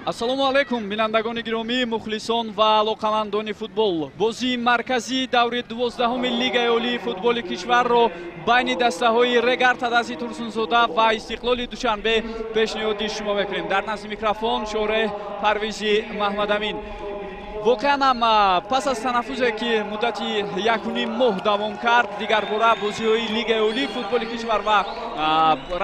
Ассалому алайкум, бинандагони гиромӣ, мухлисон ва алоқамандони футбол. Бозии марказии даври 12-уми Лигаи олии футболи кишварро байни дастаҳои Регар Тадази Турсунзода ва Истиқлоли Душанбе пешниҳоди шумо мекунем. Дар назди микрофон Шореҳ Парвизи Маҳмадамин. Воқеан ҳам пас аз танаффузе, ки муддати 1,5 моҳ давом кард, дигарбора бозиҳои Лигаи олии футболи кишвар ва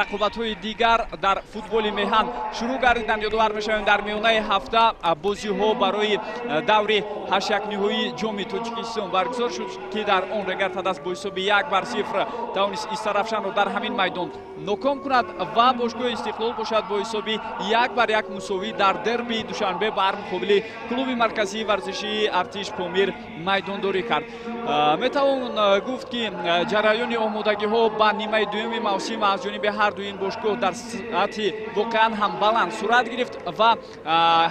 рақобатҳои дигар дар футболи меҳан шурӯъ гардиданд. Ёдовар мешавем, дар миёнаи ҳафта бозиҳо барои даври ҳаштякниҳоии Ҷоми Тоҷикистон баргузор шуд, ки дар он Регар Тадас бо ҳисоби 1-0 тавонист Истарафшанро дар ҳамин майдон ноком кунад ва бошгоҳи Истиқлол бошад бо ҳисоби 1-1 мусовӣ дар дербии Душанбе бар муқобили клуби марказии варзишии Артиш Помир майдондорӣ кард. Метавон гуфт, ки ҷараёни омодагиҳо ба нимаи дуюми мавсим аз ҷониби ҳар ду ин бошгоҳ дар сатҳи воқеан ҳам баланд сурат гирифт ва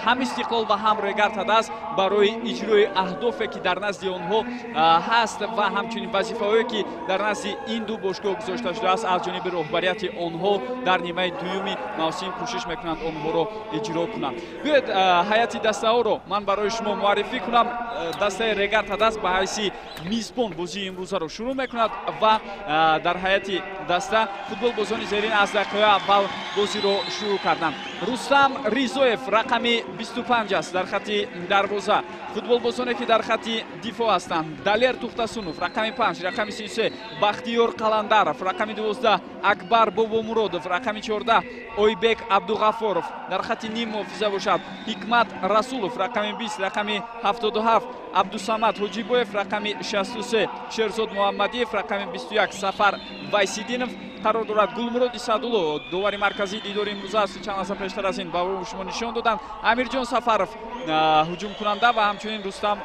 ҳам Истиқлол ва ҳам Регар Тадас барои иҷрои аҳдофе, ки дар назди онҳо ҳаст ва ҳамчунин вазифаҳое, ки дар назди ин ду бошгоҳ гузошта шудааст аз ҷониби роҳбарияти онҳо, дар нимаи дуюми мавсим кӯшиш мекунанд онҳоро иҷро кунанд. Биёед, ҳайати дастаҳоро ман барои шумо муаррифӣ кунам. Дастаи Регар Тадас ба ҳайси мизбон бозии имрӯзаро шурӯъ мекунад ва дар ҳайати даста футболбозони зерин аз дақиқаи аввал бозиро шурӯъ карданд. Рустам Ризоев рақами 25 аст дар хати дарвоза. Футболбозоне, ки дар хати дифоъ ҳастанд: Далер Тухтасунов рақами 5, рақами 33 Бахтиёр Қаландаров, рақами 12 Акбар Бобомуродов, рақами 14 Ойбек Абдуғафоров. Дар хати ним муҳофиза бошад Ҳикмат Расулов рақами 20, рақами 77 Абдусамад Ҳоҷибоев, рақами 63 Шерзод Муҳаммадиев, рақами 21 Сафар Вайсидинов қарор дорад. Гулмуроди Садулло довари марказии дидори имрӯза аст, чанд лаҳза пештар аз ин ба шумо нишон доданд. Амирҷон Сафаров ҳуҷумкунанда ва ҳамчунин Рустам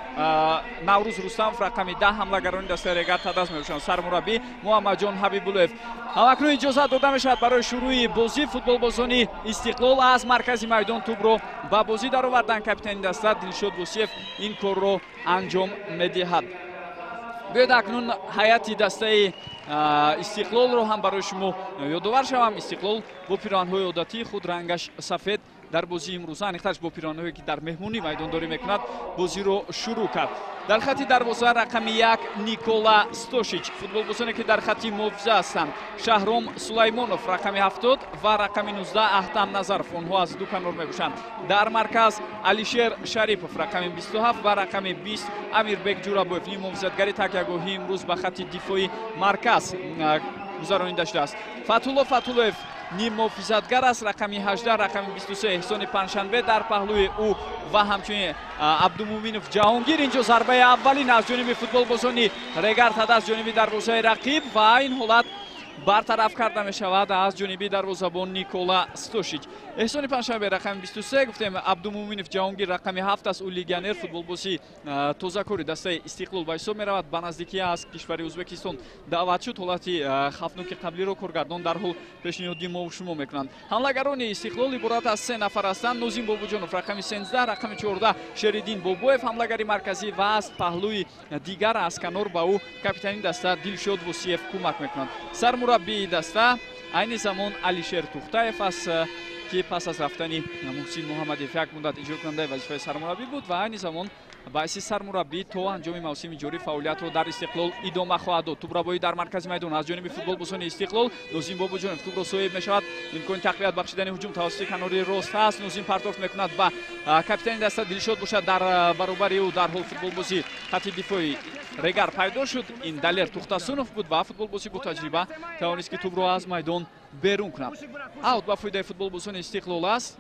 Наврӯз Рустамов рақами 10 ҳамлагарони дастаи Регар Тадас мебошанд. Сармураббӣ Муҳаммадҷон Ҳабибуллоев. Ҳамакнун иҷозат дода мешавад барои шурӯи бозӣ. Футболбозони Истиқлол аз маркази майдон тӯбро ба бозӣ дароварданд. Капитани даста Дилшод Босиев ин корро анҷом медиҳад. Биёед, акнун ҳайати дастаи Истиқлолро ҳам барои шумо ёдовар шавам. Истиқлол бо пироҳанҳои одатии худ, рангаш сафед, дар бозии имрӯза, аниқтараш бо пироҳанҳое, ки дар меҳмонӣ майдондорӣ мекунад, бозиро шурӯъ кард. Дар хати дарвоза рақами 1 Никола Стошич. Футболбозоне, ки дар хати муҳофиза ҳастанд: Шаҳром Сулаймонов рақами 70 ва рақами 19 Аҳтам Назаров, онҳо аз ду канор мебошанд. Дар марказ Алишер Шарипов рақами 27 ва рақами 20 Амирбек Ҷурабоев. Ним муҳофизатгари такягоҳӣ имрӯз ба хати дифои марказ гузаронида шудааст. Фатҳулло Фатҳуллоев ниммуҳофизатгар аст, рақами 18, рақами 23 Эҳсони Панҷшанбе дар паҳлӯи ӯ ва ҳамчунин Абдумуминов Ҷаҳонгир. Инҷо зарбаи аввалин аз ҷониби футболбозони Регар Тадас ҷониби дарвозаи рақиб ва ин ҳолат бартараф карда мешавад аз ҷониби дарвозабон Никола Стошич. Эҳсони Панҷшанбе рақами 23 гуфтем, Абдумуминов Ҷаҳонгир рақами 7 аст. Ӯ легионер, футболбози тозакори дастаи Истиқлол ба ҳисоб меравад, ба наздикӣ аз кишвари Ӯзбекистон даъват шуд. Ҳолати хавфноки қаблиро коргардон дарҳол пешниҳоди мо шумо мекунанд. Ҳамлагарони Истиқлол иборат аз се нафар ҳастанд: Нозим Бобоҷонов рақами 13, рақами 14 Шериддин Бобоев ҳамлагари марказӣ ва аз паҳлӯи дигар аз канор ба ӯ капитани даста Дилшод Восиев кӯмак мекунанд. Сармураббии даста айни замон Алишер Тухтаев аст, ки пас аз рафтани Муҳсин Муҳаммадиев як муддат иҷрокунандаи вазифаи сармураббӣ буд ва айни замон ба ҳайси сармураббӣ то анҷоми мавсими ҷорӣ фаъолиятро дар Истиқлол идома хоҳад дод. Тӯбрабоӣ дар маркази майдон аз ҷониби футболбозони Истиқлол. Нозим Бобоҷонов тӯбро соҳиб мешавад. Имкони тақвият бахшидани ҳуҷум тавассути канори рост ҳаст. Нозим партофт мекунад ба капитани даста Дилшод бошад, дар баробари ӯ дарҳол футболбози хати дифои Регар пайдо шуд. Ин Далер Тухтасунов буд ва футболбози ботаҷриба тавонист, ки тӯбро аз майдон берун кунад. Аут ба фоидаи футболбозони Истиқлол аст.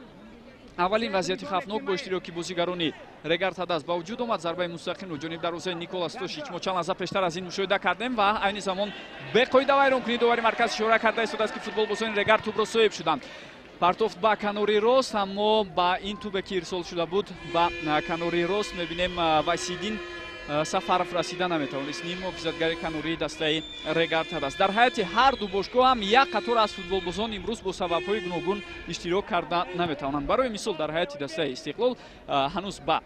Аввалин вазъияти хавфнок бо иштироки бозигарони Регар Тадас ба вуҷуд омад. Зарбаи мустақимро ҷониби дарвозаи Никола Стошич мо чанд лаҳза пештар аз ин мушоҳида кардем ва айни замон беқоида вайронкунӣ. Довари марказ ишора карда истодааст, ки футболбозони Регар тӯбро соҳиб шуданд. Партофт ба канори рост, аммо ба ин тӯбе, ки ирсол шуда буд ба канори рост, мебинем, Васидин Сафаров расида наметавонист, ним муҳофизатгари канории дастаи Регар Тадас. Дар ҳайати ҳар ду бошгоҳ ҳам як қатор аз футболбозон имрӯз бо сабабҳои гуногун иштирок карда наметавонанд. Барои мисол, дар ҳайати дастаи Истиқлол ҳанӯз ба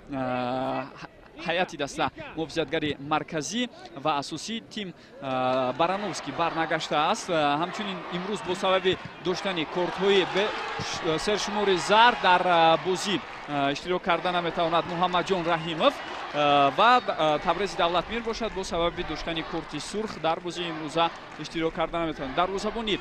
ҳайати даста муҳофизатгари марказӣ ва асосии тим Барановский барнагаштааст. Ҳамчунин имрӯз бо сабаби доштани кортҳои сершумори зард дар бозӣ иштирок карда наметавонад Муҳаммадҷон Раҳимов ва Табрези Давлатмир бошад бо сабаби доштани корти сурх дар бозии имрӯза иштирок карда наметавонад. Дарвозабони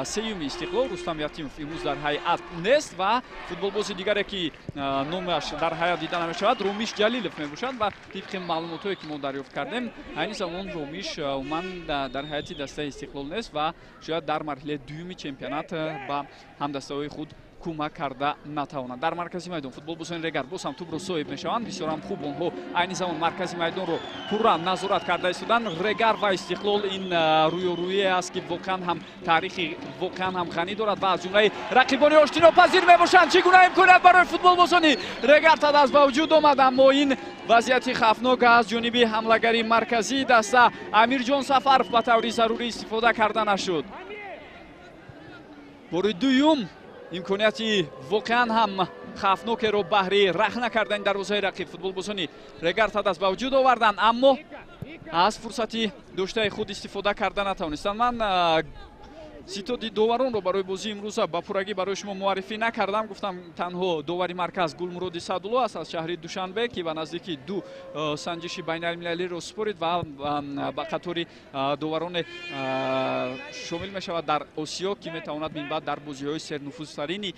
сеюми Истиқлол Рустам Ятимов имрӯз дар ҳайат нест ва футболбози дигаре ки номаш дар ҳайат дида намешавад, Румиш Ҷалилов мебошад ва тибқи маълумотҳое ки мо дарёфт кардем, айни замон Румиш умуман дар ҳайати дастаи Истиқлол нест ва шояд дар марҳилаи дуюми чемпионат ба ҳамдастаҳои худ кӯмак карда натавонад. Дар маркази майдон футболбозони Регар боз ҳам тӯбро соҳиб мешаванд. Бисёр ҳам хуб онҳо айни замон маркази майдонро пурра назорат карда истоданд. Регар ва Истиқлол ин рӯёрӯие аст ки воқеан ҳам таърихи воқеан ҳам ғанӣ дорад ва аз ҷумлаи рақибони оштинопазир мебошанд. Чӣ гуна имконият барои футболбозони Регар Тадаз ба вуҷуд омад, аммо ин вазъияти хавфнок аз ҷониби ҳамлагари марказии даста Амирҷон Сафаров ба таври зарурӣ истифода карда нашуд. Бори дуюм имконияти воқеан ҳам хавфнокеро баҳри рахна кардани дарвозаи рақиб футболбозони Регар Тадаз ба вуҷуд оварданд, аммо аз фурсати доштаи худ истифода карда натавонистанд. Ман ситоди доваронро барои бозии имрӯза ба пуррагӣ барои шумо муаррифӣ накардам. Гуфтам танҳо довари марказ Гулмуроди Саъдулло аст аз шаҳри Душанбе, ки ба наздики ду санҷиши байналмилалиро супорид ва ба қатори довароне шомил мешавад дар Осиё, ки метавонад минбаъд дар бозиҳои сернуфузтарини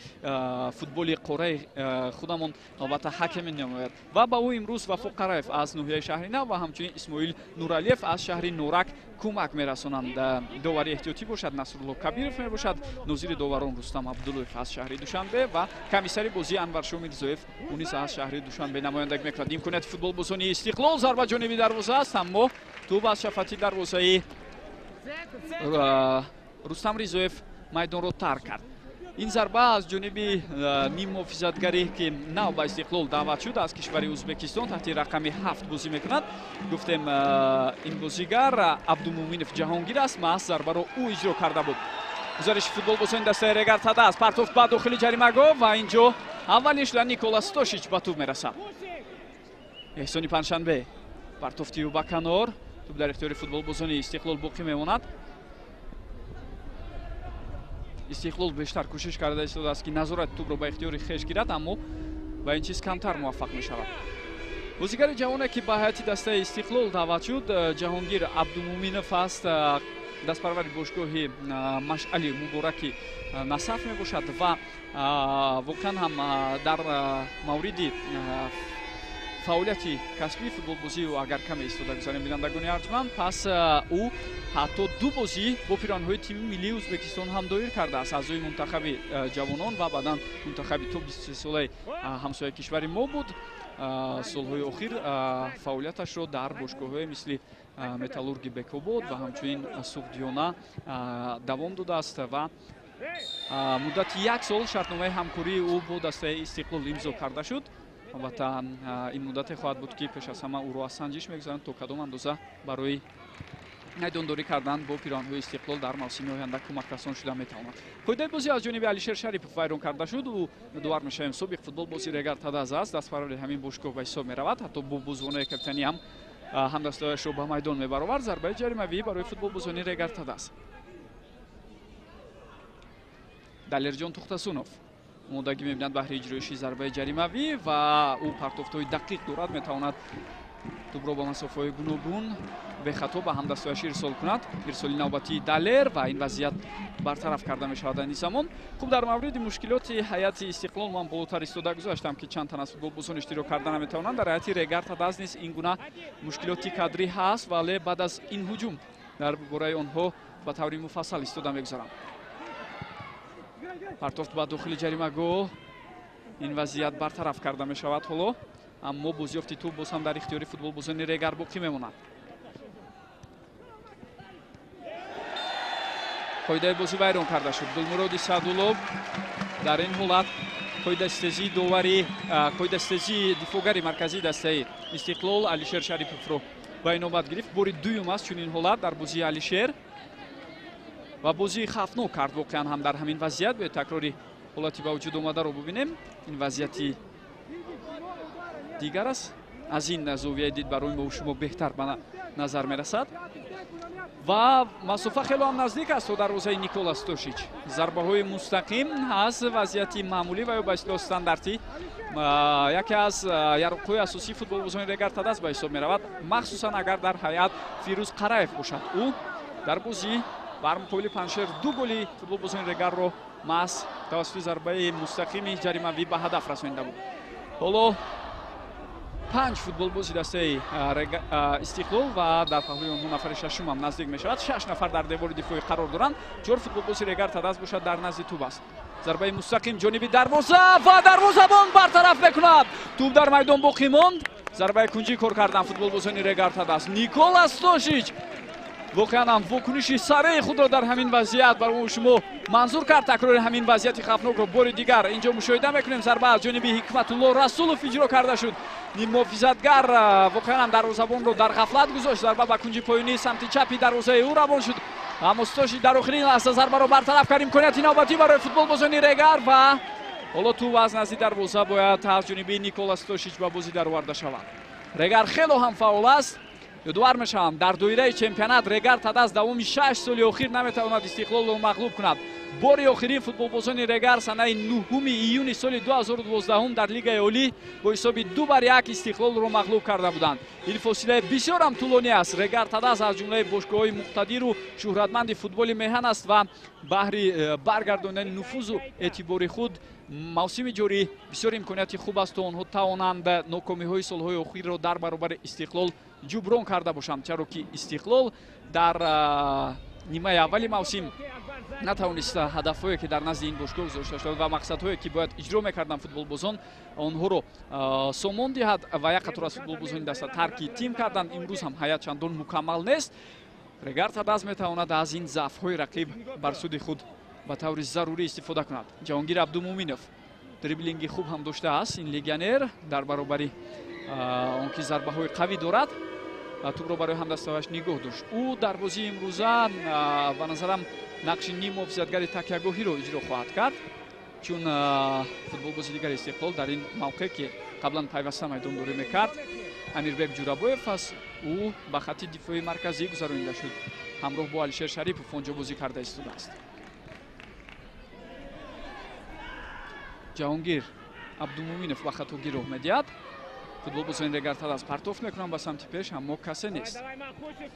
футболи қораи худамон албатта ҳакаме намояд. Ва ба ӯ имрӯз Вафо Қараев аз ноҳияи шаҳри Нав ва ҳамчунин Исмоил Нуралиев аз шаҳри Норак кӯмак мерасонанд. Довари эҳтиётӣ бошад Насрулло Кабиров мебошад, нозири доварон Рустам Абдуллоев аз шаҳри Душанбе ва комиссари бозӣ Анваршо Мирзоев ӯ низ аз шаҳри Душанбе намояндагӣ мекунад. Имконияти футболбозони Истиқлол зарба ҷониби дарвоза аст, аммо тӯб аз шафати дарвозаи Рустам Ризоев майдонро тарк кард. Ин зарба аз ҷониби ниммуҳофизатгарӣ, ки нав ба Истиқлол даъват шуд аз кишвари Ӯзбекистон, таҳти рақами 7 бозӣ мекунад. Гуфтем, ин бозигар Абдумуминов Ҷаҳонгир аст, маҳз зарбаро ӯ иҷро карда буд. Гузариши футболбозони дастаи Регар Тадаз, партофт ба дохили ҷаримагоҳ ва инҷо аввалин шуда Никола Стошич ба тӯб мерасад. Эҳсони Панҷшанбе партофти ӯ ба канор, тӯб дар ихтиёри футболбозони Истиқлол боқӣ мемонад. Истиқлол бештар кӯшиш карда истодааст, ки назорати тӯбро ба ихтиёри хеш гирад, аммо ба ин чиз камтар муваффақ мешавад. Бозигари ҷавоне, ки ба ҳайати дастаи Истиқлол даъват шуд, Ҷаҳонгир Абдумуминов аст, дастпарвари бошгоҳи Машъали Мубораки Насаф мебошад ва воқеан ҳам дар мавриди фаъолияти касбии футболбозии ӯ агар каме истода гузарем, бинандагони арҷманд, пас ӯ ҳатто ду бозӣ бо пиронҳои тими миллии Ӯзбекистон ҳам доир кардааст. Аъзои мунтахаби ҷавонон ва баъдан мунтахаби то 23-солаи ҳамсояи кишвари мо буд. Солҳои охир фаъолияташро дар бошгоҳҳое мисли Металлурги Бекобод ва ҳамчунин Суғдиёна давом додааст ва муддати як сол шартномаи ҳамкории ӯ бо дастаи Истиқлол имзо карда шуд. Албатта ин муддате хоҳад буд, ки пеш аз ҳама ӯро аз санҷиш мегузаранд, то кадом андоза барои майдондорӣ кардан бо пиронҳои Истиқлол дар мавсими оянда кӯмакрасон шуда метавонад. Қоидаи бозӣ аз ҷониби Алишер Шарипов вайрон карда шуд. Ӯ ёдовар мешавем, собиқ футболбози Регар Тадаз аст, дастпарвари ҳамин бошгоҳ ба ҳисоб меравад. Ҳатто бо бузонаи капитанӣ ҳам ҳамдастаҳояшро ба майдон мебаровард. Зарбаи ҷаримавӣ барои футболбозони Регар Тадаз. Далерҷон Тухтасунов омодагӣ мебинад баҳри иҷроиши зарбаи ҷаримавӣ ва ӯ партофтҳои дақиқ дорад, метавонад тӯбро ба масофаҳои гуногун бехато ба ҳамдастҳояш ирсол кунад. Ирсоли навбатии Далер ва ин вазъият бартараф карда мешавад айни замон. Хуб, дар мавриди мушкилоти ҳайати Истиқлол ман болотар истода гузаштам, ки чанд тан аз футболбозон иштирок карда наметавонанд. Дар ҳайати Регар Тадаз низ ин гуна мушкилоти кадрӣ ҳаст, вале баъд аз ин ҳуҷум дар бораи онҳо ба таври муфассал истода мегузарам. Партофт ба дохили ҷаримагоҳ, ин вазъият бартараф карда мешавад ҳоло, аммо бозиёфти тӯб боз ҳам дар ихтиёри футболбозони Регар боқӣ мемонад. Қоидаи бозӣ вайрон карда шуд. Гулмуроди Саъдуллов дар ин ҳолат қоидастезии довари, қоидастезии дифоъгари марказии дастаи Истиқлол Алишер Шариповро ба инобат гирифт. Бори дуюм аст чунин ҳолат дар бозии Алишер ва бозии хавфнок кард воқеан ҳам дар ҳамин вазъият. Биёед такрори ҳолати ба вуҷуд омадаро бубинем. Ин вазъияти дигар аст. Аз ин зовияи дид барои мо шумо беҳтар ба назар мерасад ва масофа хело ҳам наздик аст то дарвозаи Никола Стошич. Зарбаҳои мустақим аз вазъияти маъмулӣ ва ё ба истилоҳ стандартӣ яке аз яроқҳои асосии футболбозони Регар Тадаз ба ҳисоб меравад, махсусан агар дар ҳайат Фирӯз Қараев бошад. Ӯ дар бозӣ бар муқобили Панҷшер 2 голи футболбозони Регарро маҳз тавассути зарбаи мустақими ҷаримавӣ ба ҳадаф расонида буд. Ҳоло 5 футболбози дастаи Истиқлол ва дар паҳлӯи онҳо нафари шашум ҳам наздик мешавад. 6 нафар дар девори дифоӣ қарор доранд. 4 футболбози Регар Тадаз бошад дар назди тӯб аст. Зарбаи мустақим ҷониби дарвоза ва дарвозабон бартараф мекунад. Тӯб дар майдон боқӣ монд. Зарбаи кунҷӣ кор кардан футболбозони Регар Тадаз. Никола Стошич воқеан ҳам вокуниши сареи худро дар ҳамин вазъият барои шумо манзур кард. Такрори ҳамин вазъияти хавфнокро бори дигар инҷо мушоҳида мекунем. Зарба аз ҷониби Ҳикматулло Расулов иҷро карда шуд. Муҳофизатгар воқеан ҳам дарвозабонро дар ғафлат гузошт. Зарба ба кунҷи поёнии самти чапи дарвозаи ӯ равон шуд, аммо Стошич дар охирин лаҳза зарбаро бартараф кард. Имконияти навбатӣ барои футболбозони Регар ва ҳоло тӯб аз назди дарвоза бояд аз ҷониби Никола Стошич ба бозӣ дароварда шавад. Регар хело ҳам фаъол аст. Ёдовар мешавам, дар доираи чемпионат Регар Тадаз давоми 6 соли охир наметавонад Истиқлолро мағлуб кунад. Бори охирин футболбозони Регар санаи 9 июни соли 2012 дар Лигаи Олӣ бо ҳисоби 2-1 Истиқлолро мағлуб карда буданд. Ин фосилаи бисёр ҳам тӯлонӣ аст. Регар Тадаз аз ҷумлаи бошгоҳҳои муқтадиру шӯҳратманди футболи меҳан аст ва баҳри баргардондани нуфузу эътибори худ мавсими ҷорӣ бисёр имконияти хуб аст, то онҳо тавонанд нокомиҳои солҳои охирро дар баробари Истиқлол ҷуброн карда бошанд, чаро ки Истиқлол дар нимаи аввали мавсим натавонист ҳадафҳое ки дар назди ин бошгоҳ гузошта шуда ва мақсадҳое ки бояд иҷро мекарданд футболбозон онҳоро сомон диҳад ва як қатор аз футболбозони даста тарки тим карданд. Имрӯз ҳам ҳайат чандон мукаммал нест. Регар Тадаз метавонад аз ин заъфҳои рақиб бар суди худ ба таври зарурӣ истифода кунад. Ҷаҳонгир Абдумуминов дриблинги хуб ҳам доштааст. Ин легионер дар баробари он ки зарбаҳои қавӣ дорад, тӯбро барои ҳамдаставаш нигоҳ дошт. Ӯ дар бозии имрӯза ба назарам нақши ниммуҳофизатгари такягоҳиро иҷро хоҳад кард, чун футболбози дигари Истиқлол дар ин мавқеъ ки қаблан пайваста майдондорӣ мекард, Амирбек Ҷурабоев аст. Ӯ ба хатти дифои марказӣ гузаронида шуд, ҳамроҳ бо Алишер Шарипов онҷо бозӣ карда истодааст. Ҷаҳонгир Абдумуминов ба хатогӣ роҳ медиҳад. Футболбозони Регар Тадаз партоф мекунанд ба самти пеш, аммо касе нест.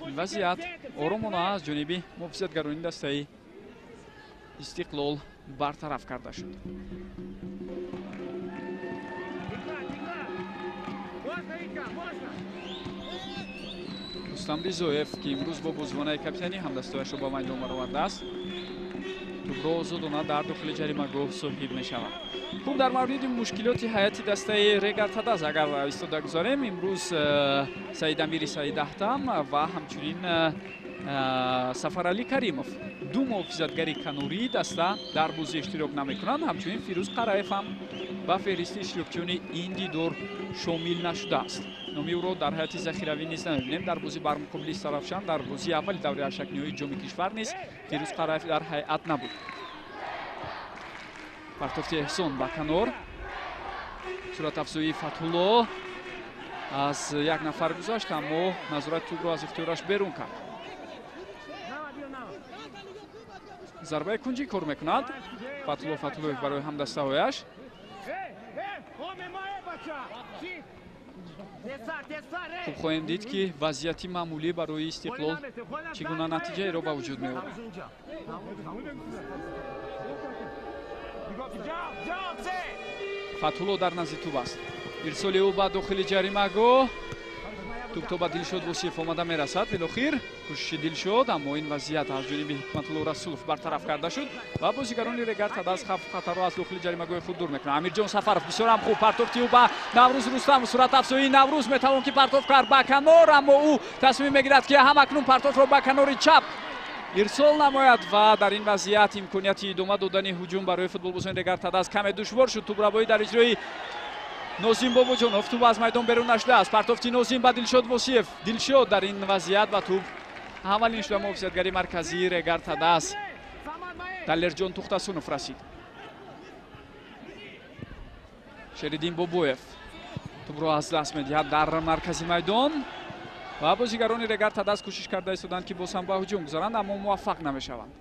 Ин вазъият оромона аз ҷониби муҳофизатгарони дастаи Истиқлол бартараф карда шуд. Рустам Ризоев, ки имрӯз бо бозивонаи капитанӣ ҳамдастояшро ба майдон баровардааст, тӯбро озодона дар дохили ҷаримагоҳ соҳиб мешавад. Хуб, дар мавриди мушкилоти ҳайати дастаи Регар Тадаз агар истода гузарем, имрӯз Саидамири Саидаҳтам ва ҳамчунин Сафаралӣ Каримов, ду муҳофизатгари канории даста, дар бозӣ иштирок намекунанд. Ҳамчунин Фирӯз Қараев ҳам ба феҳристи иштирокчиёни ин дидор шомил нашудааст. Номи ӯро дар ҳайати захиравӣ низ намебинем. Дар бозӣ бар муқобили Сарафшан дар бозии аввали давраи ҳаштякниҳои ҷоми кишвар низ Фирӯз Қараев дар ҳайат набуд. Партофти Эҳсон ба канор, суратафзоии Фатҳулло аз як нафар гузашт, аммо назорати тӯбро аз ихтиёраш берун кард. Зарбаи кунҷӣ кор мекунад Фатҳулло Фатҳуллоев барои ҳамдастаҳояш. Хуб, хоҳем дид ки вазъияти маъмулӣ барои Истиқлол чӣ гуна натиҷаеро ба вуҷуд меорад. Фатҳулло дар назди тӯб аст. Ирсоли ӯ ба дохили ҷаримагоҳ. Тӯб то ба Дилшод Восиев омада мерасад. Билохир кӯшиши Дилшод, аммо ин вазъият аз ҷониби Ҳикматулло Расулов бартараф карда шуд ва бозигарони Регар Тадаз хавфу хатарро аз дохили ҷаримагоҳи худ дур мекунанд. Амирҷон Сафаров бисёр ҳам хуб партофти ӯ ба Наврӯз Рустам, суратафзоии Наврӯз метавон ки партоф кард ба канор, аммо ӯ тасмим мегирад ки ҳамакнун партофро ба канори чап ирсол намояд ва дар ин вазъият имконияти идома додани ҳуҷум барои футболбозони Регар Тадаз каме душвор шуд. Тӯбравоӣ дар иҷрои Нозим Бобоҷонов, тӯб аз майдон берун нашудааст. Партофти Нозим ба Дилшод Восиев. Дилшод дар ин вазъият ба тӯб аввалин шуда муҳофизатгари марказии Регар Тадаз Далерҷон Тухтасунов расид. Шериддин Бобоев Тӯбро аз даст медиҳад дар маркази майдон ва бозигарони Регар Тадаз кӯшиш карда истоданд, ки боз ҳам ба ҳуҷум гузаранд, аммо муваффақ намешаванд.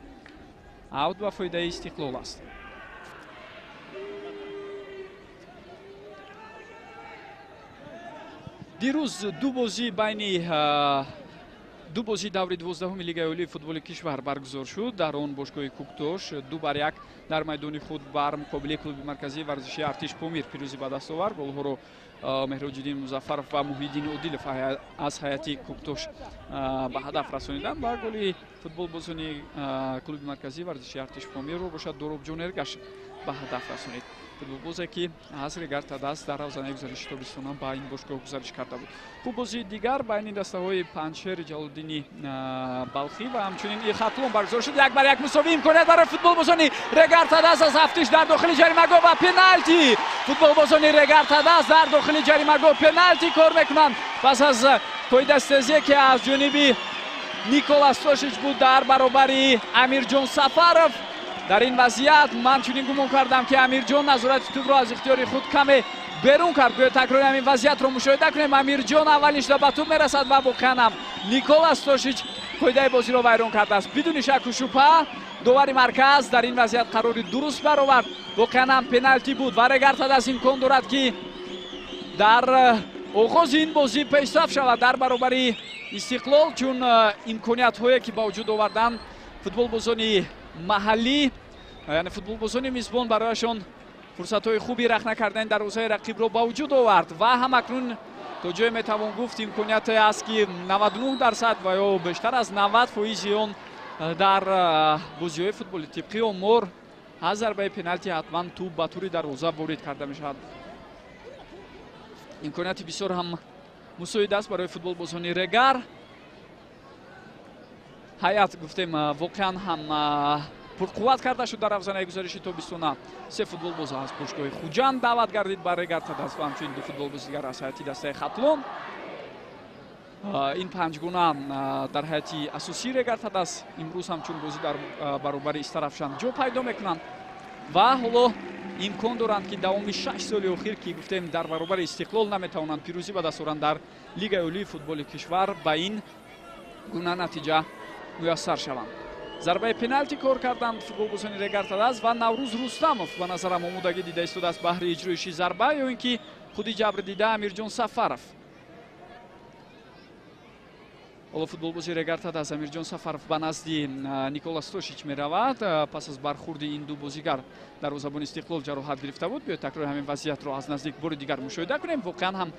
Аут ба фоидаи Истиқлол аст. Дирӯз ду бозӣ байни ду бозии даври 12-уми Лигаи олии футболи кишвар баргузор шуд. Дар он бошгоҳи Куктош 2-1 дар майдони худ бар муқобили клуби марказии варзишии Артиш Помир пирӯзӣ ба даст овард. Голҳоро Меҳроҷиддин Музаффаров ва Муҳиддин Одилов аз ҳайати Куктош ба ҳадаф расониданд ва голи футболбозони клуби марказии варзишии Артиш Помирро бошад Доробҷон Эргаш ба ҳадаф расонид. Футболбозе, ки аз Регар Тадаз дар равзанаи гузариши тобистона ба ин бошгоҳ гузариш карда буд. Хуб, бозии дигар байни дастаҳои Панҷшер, Ҷалолиддини Балхӣ ва ҳамчунин Хатлон баргузор шуд. 1-1 мусовӣ. Имконият барои футболбозони Регар Тадаз аз ҳафтиш дар дохили ҷаримагоҳ ва пеналти. Футболбозони Регар Тадаз дар дохили ҷаримагоҳ пеналти кор мекунанд пас аз қоидастезие, ки аз ҷониби Никола Стошич буд дар баробари Амирҷон Сафаров. Дар ин вазъият ман чунин гумон кардам, ки Амирҷон назорати тӯбро аз ихтиёри худ каме берун кард. Биёед такрори ҳамин вазъиятро мушоҳида кунем. Амирҷон аввалин шуда ба тӯб мерасад ва воқеан ҳам Никола Стошич қоидаи бозиро вайрон кардааст. Бидуни шакку шубҳа довари марказ дар ин вазъият қарори дуруст баровард. Воқеан ҳам пеналти буд ва Регар Тадаз имкон дорад, ки дар оғози ин бозӣ пешсаф шавад дар баробари Истиқлол, чун имкониятҳое, ки ба вуҷуд оварданд футболбозони маҳаллӣ, яъне футболбозони мизбон, барояшон фурсатҳои хуби рахна кардани дарвозаи рақибро ба вуҷуд овард ва ҳамакнун то ҷое метавон гуфт, имконияте аст, ки 99% ва ё бештар аз 90 фоизи он дар бозиҳои футболи тибқи омор аз зарбаи пеналти ҳатман тӯб ба тури дарвоза ворид карда мешавад. Имконияти бисёр ҳам мусоид аст барои футболбозони Регар. Ҳайат, гуфтем, воқеан ҳам пурқувват карда шуд дар равзанаи гузариши тобистона. Се футболбоз аз бошгоҳи Хуҷанд даъват гардид ба Регар Тадаз ва ҳамчунин ду футболбози дигар аз ҳайати дастаи Хатлон. Ин панҷгуна дар ҳайати асосии Регар Тадаз имрӯз ҳамчун бозӣ дар баробари Истарафшан ҷо пайдо мекунанд ва ҳоло имкон доранд, ки давоми 6 соли охир, ки гуфтем, дар баробари Истиқлол наметавонанд пирӯзӣ ба даст оранд дар Лигаи олии футболи кишвар, ба ин гуна натиҷа муяссар шаванд. Зарбаи пеналти кор карданд футболбозони Регар Тадаз ва Наврӯз Рустамов ба назарам омодагӣ дида истодааст баҳри иҷроиши зарба ё ин ки худи ҷабрдида Амирҷон Сафаров. Ҳоло футболбози Регар Тадаз Амирҷон Сафаров ба назди Никола Стошич меравад. Пас аз бархурди ин ду бозигар дарвозабони Истиқлол ҷароҳат гирифта буд. Биёед такрори ҳамин вазъиятро аз наздик бори дигар мушоҳида кунем. Воқеан ҳам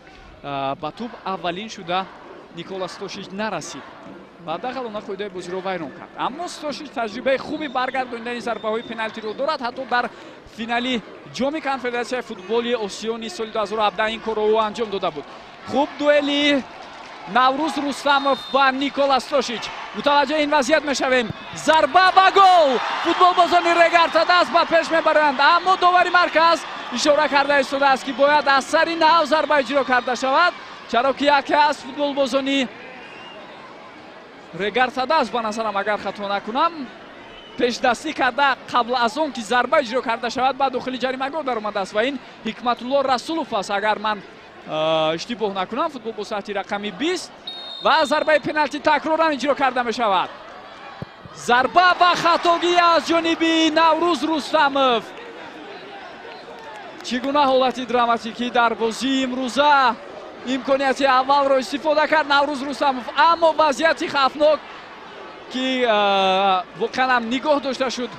ба тӯб аввалин шуда Никола Стошич нарасид ва дағалона қоидаи бозиро вайрон кард, аммо Стошич таҷрибаи хуби баргардонидани зарбаҳои пеналтиро дорад. Ҳатто дар финали Ҷоми Конфедератсияи футболи Осиё низ соли 2017 ин корро ӯ анҷом дода буд. Хуб, дуэли Наврӯз Рустамов ва Никола Стошич. Мутаваҷҷеҳи ин вазъият мешавем. Зарба ва гол! Футболбозони Регар Тадаз ба пеш мебаранд, аммо довари марказ ишора карда истодааст, ки бояд аз сари нав зарба иҷро карда шавад, чаро ки яке аз футболбозони Регар Тадаз, ба назарам, агар хато накунам, пешдастӣ карда, қабл аз он ки зарба иҷро карда шавад, ба дохили ҷаримагоҳ даромадааст ва ин Ҳикматулло Расулов аст, агар ман иштибоҳ накунам, футболбоз таҳти рақами 20. Ва зарбаи пеналти такроран иҷро карда мешавад. Зарба ва хатогӣ аз ҷониби Наврӯз Рустамов. Чӣ гуна ҳолати драматикӣ дар бозии имрӯза! Имконияти аввалро истифода кард Наврӯз Рустамов, аммо вазъияти хавфнок, ки воқеан ҳам нигоҳ дошта шуд.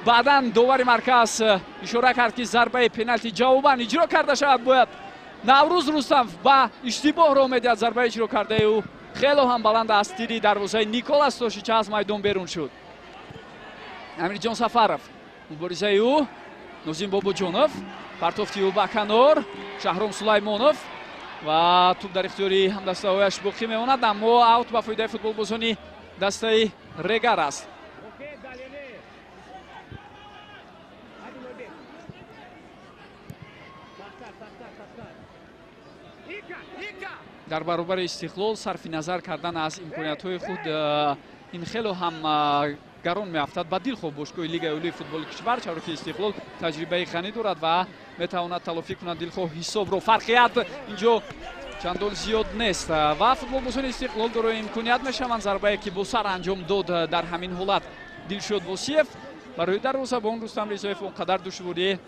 Баъдан довари марказ ишора кард, ки зарбаи пеналти ҷавобан иҷро карда шавад бояд. Наврӯз Рустамов ба иштибоҳ роҳ медиҳад. Зарбаи иҷро кардаи ӯ хело ҳам баланд аз тири дарвозаи Никола Стошич аз майдон берун шуд. Амирҷон Сафаров, муборизаи ӯ Нозим Бобоҷонов, партофти ӯ ба канор, Шаҳром Сулаймонов ва тӯб дар ихтиёри ҳамдастаҳояш боқӣ мемонад, аммо аут ба фоидаи футболбозони дастаи Регар аст. Дар баробари Истиқлол сарфи назар кардан аз имкониятҳои худ, ин хело ҳам гарон меафтад ба дилхоҳ бошгоҳи Лигаи Олии футболи кишвар, чаро ки Истиқлол таҷрибаи ғанӣ дорад ва метавонад талофӣ кунад дилхоҳ ҳисобро. Фарқият инҷо чандон зиёд нест ва футболбозони Истиқлол дорои имконият мешаванд. Зарбае ки бо сар анҷом дод дар ҳамин ҳолат Дилшод Восиев барои дарвозабон Рустам Ризоев он қадар душворӣ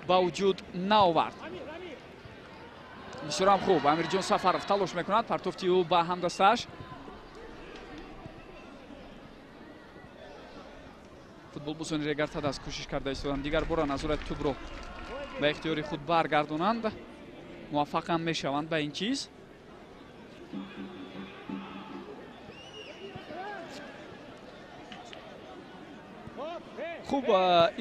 ба вуҷуд наовард. Бисёрам хуб Амирҷон Сафаров талош мекунад, партофти ӯ ба ҳамдастааш. Футболбозони Регар Тадаз кӯшиш карда истоданд дигар бора назорати тӯбро ба ихтиёри худ баргардонанд, муваффақ ҳам мешаванд ба ин чиз. Хуб,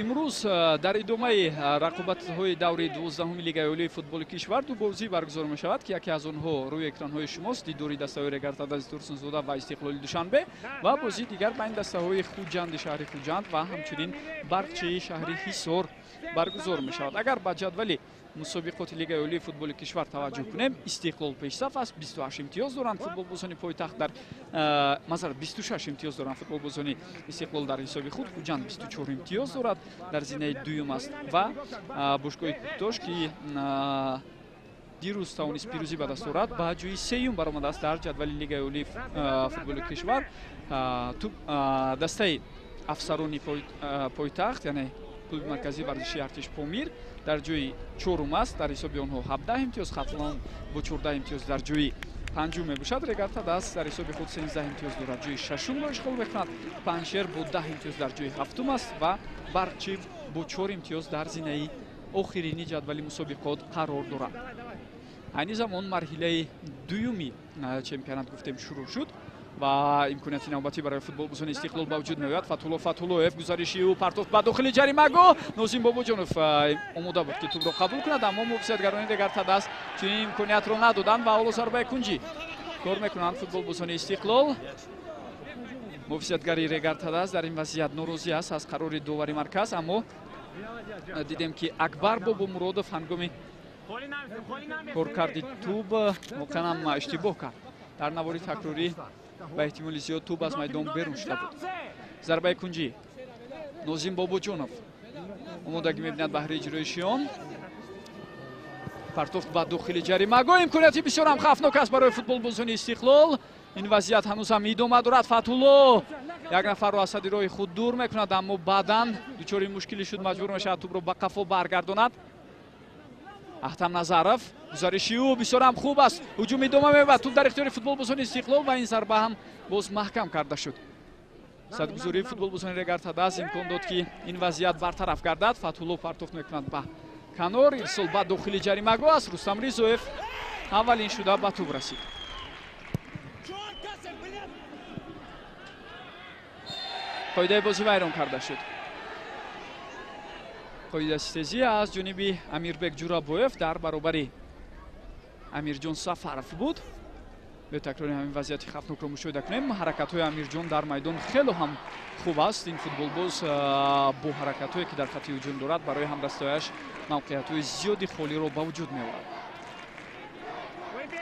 имрӯз дар идомаи рақобатҳои даври 12-уми Лигаи Олии футболи кишвар ду бозӣ баргузор мешавад, ки яке аз онҳо рӯи экранҳои шумост, дидори дастаҳои Регар Тадази Турсунзода ва Истиқлоли Душанбе ва бозии дигар байни дастаҳои Хуҷанди шаҳри Хуҷанд ва ҳамчунин Барқчии шаҳри Ҳисор баргузор мешавад. Агар ба ҷадвали мусобиқоти Лигаи Олии футболи кишвар таваҷҷӯҳ кунем, Истиқлол пешсаф аст, 28 имтиёз доранд футболбозони пойтахт дар масалан 26 имтиёз доранд футболбозони Истиқлол дар ҳисоби худ, Хуҷанд 24 имтиёз дорад, дар зинаи дуюм аст ва бошгоҳи Кӯктош, ки дирӯз тавонист пирӯзӣ ба даст орад, ба ҷои сеюм баромадааст дар ҷадвали Лигаи Олии футболи кишвар. Дастаи афсарони пойтахт, яъне клуби марказии варзишии Артиш Помир дар ҷои чорум аст, дар ҳисоби онҳо 17 имтиёз, Хатлон бо 14 имтиёз дар ҷои панҷум мебошад. Регар Тадаз дар ҳисоби худ 13 имтиёз дорад, ҷои шашумро ишғол мекунад. Панҷшер бо 10 имтиёз дар ҷои ҳафтум аст ва Барқчӣ бо 4 имтиёз дар зинаи охирини ҷадвали мусобиқот қарор дорад. Айни замон марҳилаи дуюми чемпионат гуфтем шурӯъ шуд ва имконияти навбатӣ барои футболбозони Истиқлол ба вуҷуд меояд. Фатулло Фатуллоев гузариши ӯ, партофт ба дохили ҷаримагоҳ. Нозим Бобоҷонов омода буд, ки тӯбро қабул кунад, аммо муҳофизатгарони Регар Тадаз чунин имкониятро надоданд ва ҳоло зарбаи кунҷӣ кор мекунанд футболбозони Истиқлол. Муҳофизатгари Регар Тадаз дар ин вазъият норозӣ аст аз қарори довари марказ, аммо дидем, ки Акбар Бобомуродов ҳангоми коркарди тӯб воқеан ҳам иштибоҳ кард. Дар навори такрорӣ ба эҳтимоли зиёд тӯб аз майдон берун шуда буд. Зарбаи кунҷӣ Нозим Бобоҷонов омодагӣ мебинад баҳри иҷроиши он. Партофт ба дохили ҷаримагоҳ, имконияти бисёр ҳам хавфнок аст барои футболбозони Истиқлол. Ин вазъият ҳанӯз ҳам идома дорад. Фатулло як нафарро аз сади роҳи худ дур мекунад, аммо баъдан дучори мушкилӣ шуд, маҷбур мешавад тӯбро ба қафо баргардонад. Ахтам Назаров, гузариши ӯ бисёр ҳам хуб аст, ҳуҷум идома меёбад, тӯб дар ихтиёри футболбозони Истиқлол ва ин зарба ҳам боз маҳкам карда шуд. Садгузории футболбозони Регар Тадаз имкон дод, ки ин вазъият бартараф гардад. Фатулло партофт мекунад ба канор, ирсол ба дохили ҷаримагоҳ аст. Рустам Ризоев аввалин шуда ба тӯб расид. Қоидаи бозӣ вайрон карда шуд. Қоидаситезӣ аз ҷониби Амирбек Ҷурабоев дар баробари Амирҷон Сафаров буд. Бе такрори ҳамин вазъияти хавфнокро мушоҳида кунем. Ҳаракатҳои Амирҷон дар майдон хело ҳам хуб аст. Ин футболбоз бо ҳаракатҳое, ки дар хатти ҳуҷум дорад, барои ҳамдастояш мавқеиятҳои зиёди холиро ба вуҷуд меорад.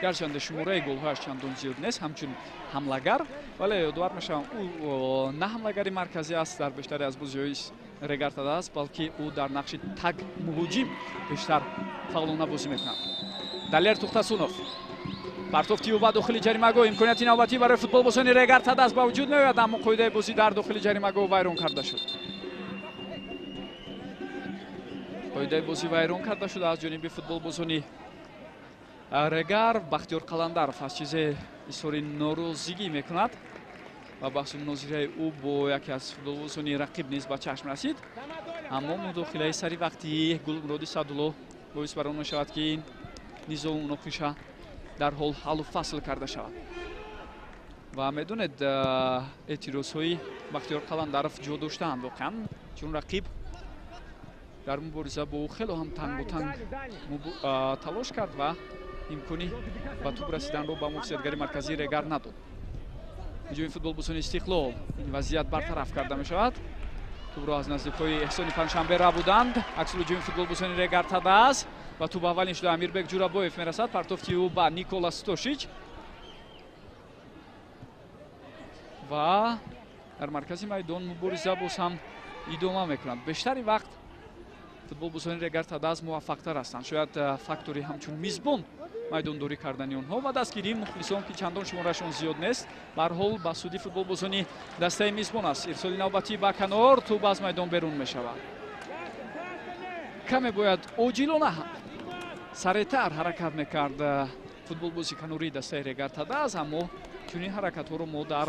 Гарчанде шумораи голҳояш чандон зиёд нест, ҳамчун ҳамлагар, вале ёдовар мешавам, ӯ на ҳамлагари марказӣ аст дар бештари аз бозиҳои Регар Тадаз, балки ӯ дар нақши таг муҳоҷим бештар фаъолона бозӣ мекунад. Далер Тухтасунов, партофти ӯ ба дохили ҷаримагоҳ, имконияти навбатӣ барои футболбозони Регар Тадаз ба вуҷуд меояд, аммо қоидаи бозӣ дар дохили ҷаримагоҳ вайрон карда шуд. Қоидаи бозӣ вайрон карда шуд аз ҷониби футболбозони Регар. Бахтиёр Қаландаров аз чизе изҳори норозигӣ мекунад ва баҳсу мунозираи ӯ бо яке аз футболбозони рақиб низ ба чашм расид, аммо мудохилаи сари вақтии Гулмуроди Саъдулло боис бар он мешавад, ки ин низоъу муноқиша дар ҳол ҳаллу фасл карда шавад. Ва медонед, эътирозҳои Бахтиёр Қаландаров ҷо доштаанд воқеан, чун рақиб дар мубориза бо ӯ хело ҳам тангутанг талош кард ва имкони ба тӯб расиданро ба муҳофизатгари марказии Регар надод. Ҳуҷуми футболбозони Истиқлол, ин вазъият бартараф карда мешавад. Тӯбро аз наздикҳои Эҳсони Панҷшанбе рабуданд. Аксул ҳуҷуми футболбозони Регар Тадаз ва тӯб аввалин шуда Амирбек Ҷурабоев мерасад. Партофти ӯ ба Никола Стошич ва Дар маркази майдон мубориза боз ҳам идома мекунад. Бештари вақт футболбозони Регар Тадаз муваффақтар ҳастанд. Шояд фактори ҳамчун мизбон майдондорӣ кардани онҳо ва дастгирии мухлисон, ки чандон шуморашон зиёд нест, ба ҳар ҳол ба суди футболбозони дастаи мизбон аст. Ирсоли навбатӣ ба канор, тӯб аз майдон берун мешавад. Каме бояд оҷилона саретар ҳаракат мекард футболбози канории дастаи Регар Тадаз, аммо чунин ҳаракатҳоро мо дар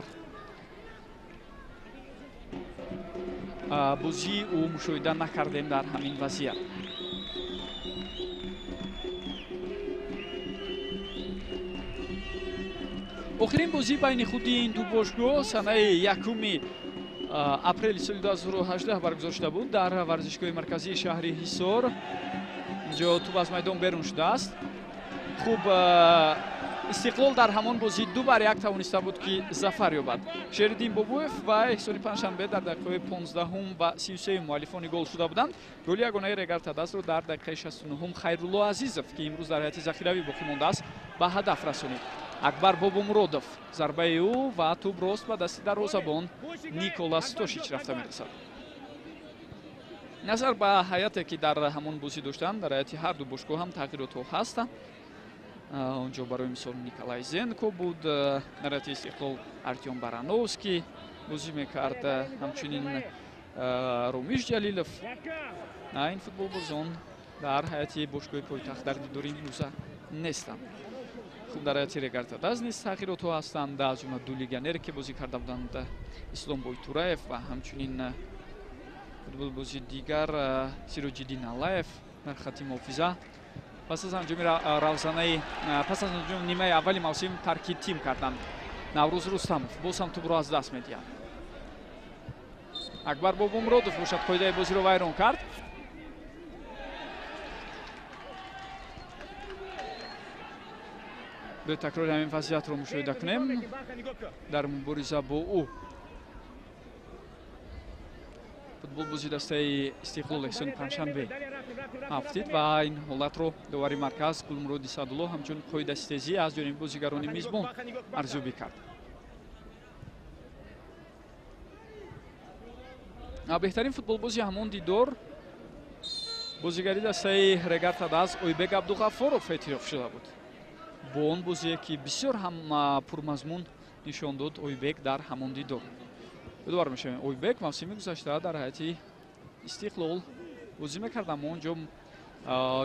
бозии ӯ мушоҳида накардем дар ҳамин вазъият. Охирин бозӣ байни худи ин ду бошгоҳ санаи 1 апрели соли 2018 баргузор шуда буд дар варзишгоҳи марказии шаҳри Ҳисор. Инҷо тӯб аз майдон берун шудааст. Хуб, Истиқлол дар ҳамон бозӣ 2-1 тавониста буд, ки зафар ёбад. Шериддин Бобоев ва Эҳсони Панҷшанбе дар дақиқаҳои 15 ва 33 муаллифони гол шуда буданд. Голи ягонаи Регар Тадазро дар дақиқаи 69 Хайрулло Азизов, ки имрӯз дар ҳайати захиравӣ боқӣ мондааст, ба ҳадаф расонид. Акбар Бобомуродов зарбаи ӯ ва тӯб рост ба дасти дарвозабон Николас Тошич рафта мерасад. Назар ба ҳайате, ки дар ҳамон бозӣ доштанд, дар ҳайати ҳар ду бошгоҳ ҳам тағйиротҳо ҳастанд. Онҷо барои мисол Николай Зенко буд, дар ҳайати Истиқлол Артём Барановский бозӣ мекард, ҳамчунин Румиш Ҷалилов. Ин футболбозон дар ҳайати бошгоҳи пойтахт дар дидори имрӯза нестанд. Хуб, дар ҳайати Регар Тадаз низ тағйиротҳо ҳастанд, аз ҷумла ду легионере, ки бозӣ карда буданд, Ислом Бойтураев ва ҳамчунин футболбози дигар Сироҷиддин Аллаев дар хати муҳофиза. Пас аз анҷоми равзанаи пас аз анҷоми нимаи аввали мавсим тарки тим карданд. Наврӯз Рустамов боз ҳам тӯбро аз даст медиҳад. Акбар Бобомуродов бошад қоидаи бозиро вайрон кард. Биёед такрори ҳамин вазъиятро мушоҳида кунем. Дар мубориза бо ӯ футболбози дастаи Истиқлол Эҳсони Панҷшанбе афтид ва ин ҳолатро довари марказ Гулмуроди Садулло ҳамчун қоидаситезӣ аз ҷониби бозигарони мизбон арзёбӣ кард. Беҳтарин футболбози ҳамон дидор бозигари дастаи Регар Тадаз Ойбек Абдуғаффоров эътироф шуда буд. Бо он бозие, ки бисёр ҳам пурмазмун нишон дод Ойбек дар ҳамон дидор. Ёдовар мешавем, Ойбек мавсими гузашта дар ҳайати Истиқлол бозӣ мекард, аммо он ҷо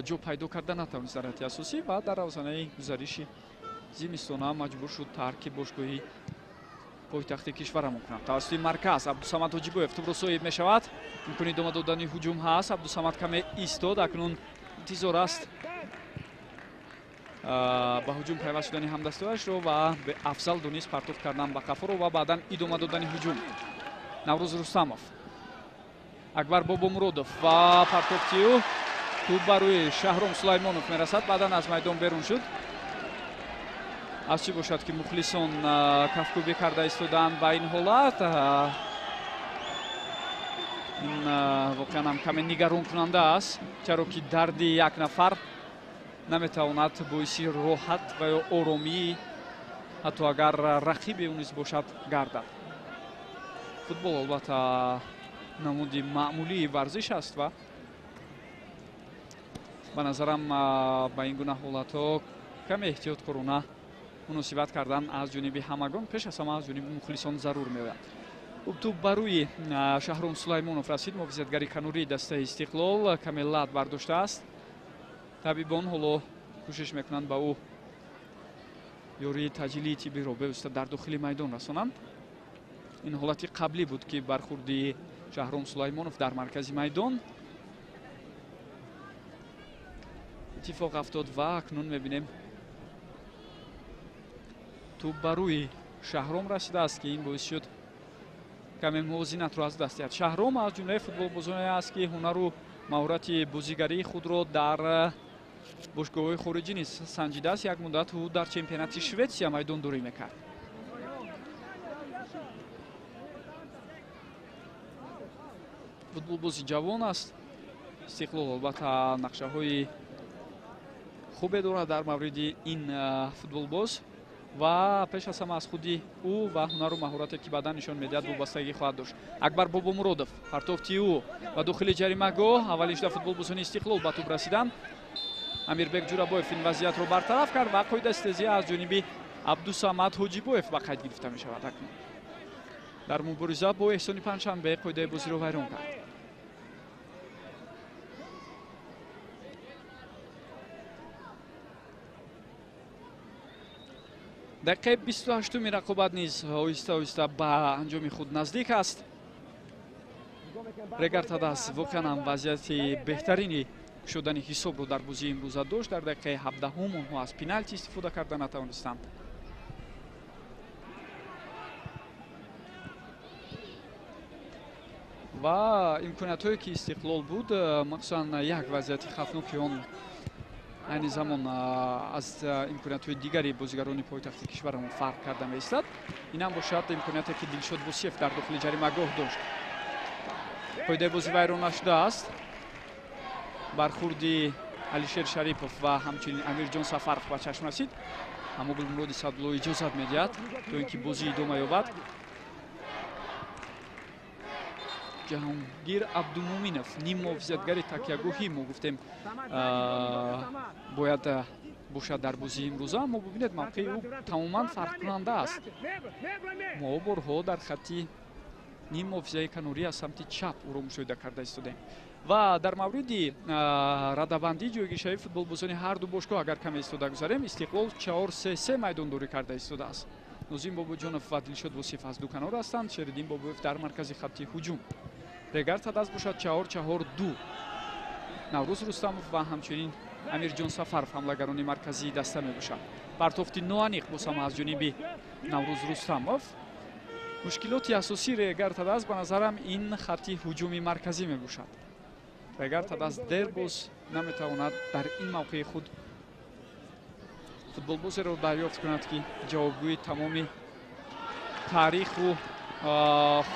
ҷо пайдо карда натавонист дар ҳайати асосӣ ва дар равзанаи гузариши зимистона маҷбур шуд тарки бошгоҳи пойтахти кишварамон кунад. Тавассути марказ Абдусамад Ҳоҷибоев тӯбро соҳиб мешавад. Имкони идома додани ҳуҷум ҳаст. Абдусамад каме истод, акнун интизор аст ба ҳуҷум пайваст шудани ҳамдастаашро ва афзал донист партоф кардан ба қафоро ва баъдан идома додани ҳуҷум. Наврӯз Рустамов, Акбар Бобомуродов ва партофти ӯ тӯб ба рӯи Шаҳром Сулаймонов мерасад, баъдан аз майдон берун шуд. Аз чӣ бошад, ки мухлисон кафкӯбӣ карда истодаанд ба ин ҳолат. Ин воқеан ҳам каме нигаронкунанда аст, чаро ки дарди як нафар наметавонад боиси роҳат ва ё оромӣ, ҳатто агар рақиби ӯ низ бошад, гардад. Футбол албатта намуди маъмулии варзиш аст ва ба назарам ба ин гуна ҳолатҳо каме эҳтиёткорона муносибат кардан аз ҷониби ҳамагон, пеш аз ҳама аз ҷониби мухлисон зарур меояд. Хуб, тӯб ба рӯи Шаҳром Сулаймонов расид. Муҳофизатгари канории дастаи Истиқлол каме лат бардоштааст. Табибон ҳоло кӯшиш мекунанд ба ӯ ёрии таъҷилии тиббиро бевосита дар дохили майдон расонанд. Ин ҳолати қаблӣ буд, ки бархурди Шаҳром Сулаймонов дар маркази майдон иттифоқ афтод ва акнун мебинем тӯб ба рӯи Шаҳром расидааст, ки ин боис шуд каме мувозинатро аз даст диҳад. Шаҳром аз ҷумлаи футболбозоне аст, ки ҳунару маҳорати бозигарии худро дар бошгоҳҳои хориҷӣ низ санҷидааст. Як муддат ӯ дар чемпионати Шветсия майдондорӣ мекард. Футболбози ҷавон аст. Истиқлол албатта нақшаҳои хубе дорад дар мавриди ин футболбоз. Ва пеш аз ҳама аз худи ӯ ва ҳунару маҳорате, ки баъдан нишон медиҳад, вобастагӣ хоҳад дошт. Акбар Бобомуродов, партофти ӯ ба дохили ҷаримагоҳ. Аввалин шуда футболбозони Истиқлол ба тӯб расиданд. Амирбек Ҷурабоев ин вазъиятро бартараф кард ва қоидастезӣ аз ҷониби Абдусамад Ҳоҷибоев ба қайд гирифта мешавад. Акнун дар мубориза бо Эҳсони Панҷшанбе қоидаи бозиро вайрон кард. Дақиқаи 28-уми рақобат низ оҳиста оҳиста ба анҷоми худ наздик аст. Регар Тадас воқеан ҳам вазъияти беҳтарини шудани ҳисобро дар бозии имрӯза дошт. Дар дақиқаи 17-ум онҳо аз пеналти истифода карда натавонистанд. Ва имкониятҳое, ки Истиқлол буд, махсусан як вазъияти хавфноки он айни замон аз имкониятҳои дигари бозигарони пойтахти кишварамон фарқ карда меистад. Инам бошад имконияте, ки Дилшод Босиев дар дохили ҷаримагоҳ дошт. Қоидаи бозӣ вайрон нашудааст. Бархурди Алишер Шарипов ва ҳамчунин Амирҷон Сафаров ба чашм расид, аммо Гулмуроди Садулло иҷозат медиҳад, то ин ки бозӣ идома ёбад. Ҷаҳонгир Абдумуминов, ниммуҳофизатгари такягоҳӣ, мо гуфтем, бояд бошад дар бозии имрӯза, аммо бубинед, мавқеи ӯ тамоман фарқкунанда аст. Мо борҳо дар хатти ниммуҳофизаи канорӣ аз самти чап ӯро мушоҳида карда истодем. Ва дар мавриди радабандии ҷойгиршавии футболбозони ҳар ду бошгоҳ агар каме истода гузарем, Истиқлол 4-3-3 майдондорӣ карда истодааст. Нозим Бобоҷонов ва Дилшод Восиф аз ду канор ҳастанд, Шериддин Бобоев дар маркази хатти ҳуҷум. Регар Тадас бошад 4-4-2. Наврӯз Рустамов ва ҳамчунин Амирҷон Сафаров ҳамлагарони марказии даста мебошанд. Партофти ноаниқ боз ҳам аз ҷониби Наврӯз Рустамов. Мушкилоти асосии Регар Тадас ба назарам ин хатти ҳуҷуми марказӣ мебошад. Регар Тадас дер боз наметавонад дар ин мавқеи худ футболбозеро дарёфт кунад, ки ҷавобгӯи тамоми таъриху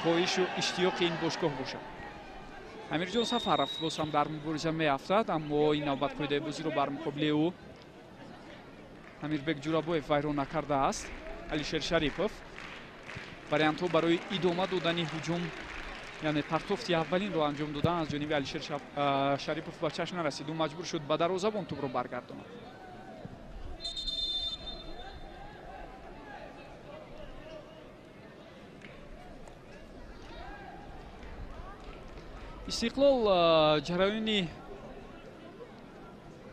хоҳишу иштиёқи ин бошгоҳ бошад. Амирҷон Сафаров боз ҳам дар мубориза меафтад, аммо ин навбат қоидаи бозиро бар муқобили ӯ Амирбек Ҷурабоев вайрон накардааст. Алишер Шарипов вариантҳо барои идома додани ҳуҷум, яъне партофти аввалинро анҷом додан аз ҷониби Алишер Шарипов ба чашм нарасид. Ӯ маҷбур шуд ба дарвозабон тӯбро баргардонад. Истиқлол ҷараёни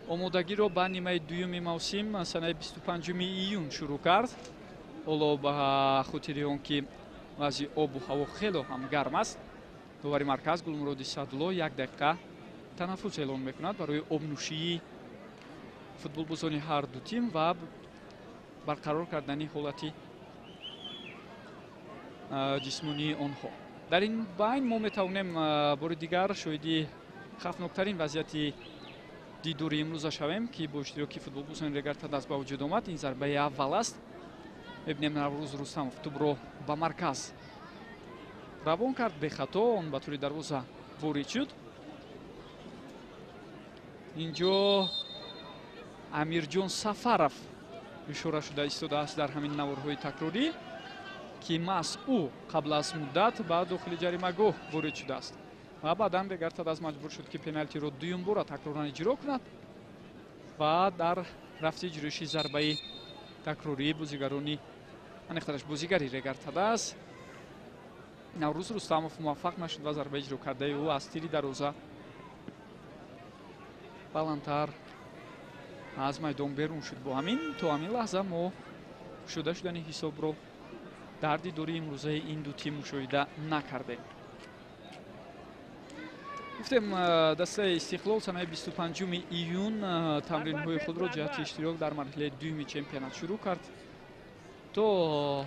омодагиро ба нимаи дуюми мавсим санаи 25 июн шурӯъ кард. Ҳоло ба хотири он ки вазъи обу ҳаво хело ҳам гарм аст, довари марказ Гулмуроди Садулло як дақиқа танаффус эълон мекунад барои обнӯшии футболбозони ҳар ду тим ва барқарор кардани ҳолати ҷисмонии онҳо. Дар ин байн мо метавонем бори дигар шоҳиди хавфноктарин вазъияти дидори имрӯза шавем, ки бо иштироки футболбозони Регар Тадас ба вуҷуд омад. Ин зарбаи аввал аст. Мебинем, Наврӯз Рустамов тӯбро ба марказ равон кард, бехато он ба тӯри дарвоза ворид шуд. Инҷо Амирҷон Сафаров ишора шуда истодааст дар ҳамин наворҳои такрорӣ, ки маҳз ӯ қабл аз муддат ба дохили ҷаримагоҳ ворид шудааст ва баъдан Регар Тадас маҷбур шуд, ки пеналтиро дуюмбора такроран иҷро кунад ва дар рафти иҷроиши зарбаи такрории бозигарони, аниқтараш бозигари Регар Тадас Наврӯз Рустамов муваффақ нашуд ва зарбаи иҷро кардаи ӯ аз тири дарвоза баландтар аз майдон берун шуд. Бо ҳамин то ҳамин лаҳза мо кушода шудани ҳисобро дар дидори имрӯзаи ин ду тим мушоҳида накардем. Гуфтем, дастаи Истиқлол санаи 25 июн тамринҳои худро ҷиҳати иштирок дар марҳилаи дуюми чемпионат шурӯъ кард. То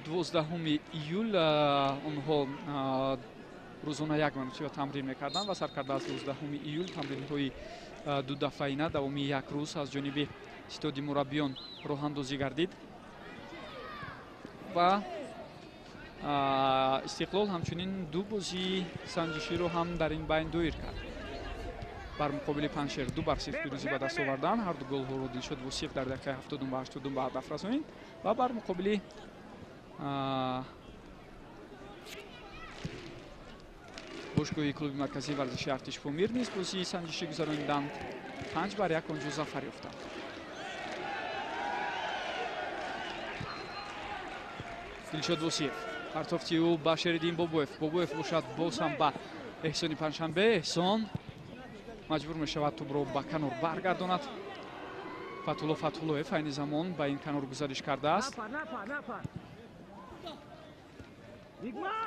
12 июл онҳо рӯзона як маротиба тамрин мекарданд ва саркарда аз 19 июл тамринҳои дудафъаина давоми як рӯз аз ҷониби ситоди мураббиён роҳандозӣ гардид ва Истиқлол ҳамчунин ду бозии санҷиширо ҳам дар ин байн доир кард. Бар муқобили Панҷшер 2-0 пирӯзӣ ба даст оварданд. Ҳар ду голҳоро Дилшод Восиев дар дақиқаи 72 ва 82 ба ҳадаф расонид ва бар муқобили бошгоҳи клуби марказии варзиши Артиш Помир низ бозии санҷишӣ гузарониданд. 5-1 онҷо зафар ёфтанд. Дилшод Восиев партофти ӯ ба Шериддин Бобоев. Бобоев бошад боз ҳам ба Эҳсони Панҷшанбе. Эҳсон маҷбур мешавад тӯбро ба канор баргардонад. Фатулло Фатуллоев айни замон ба ин канор гузариш кардааст.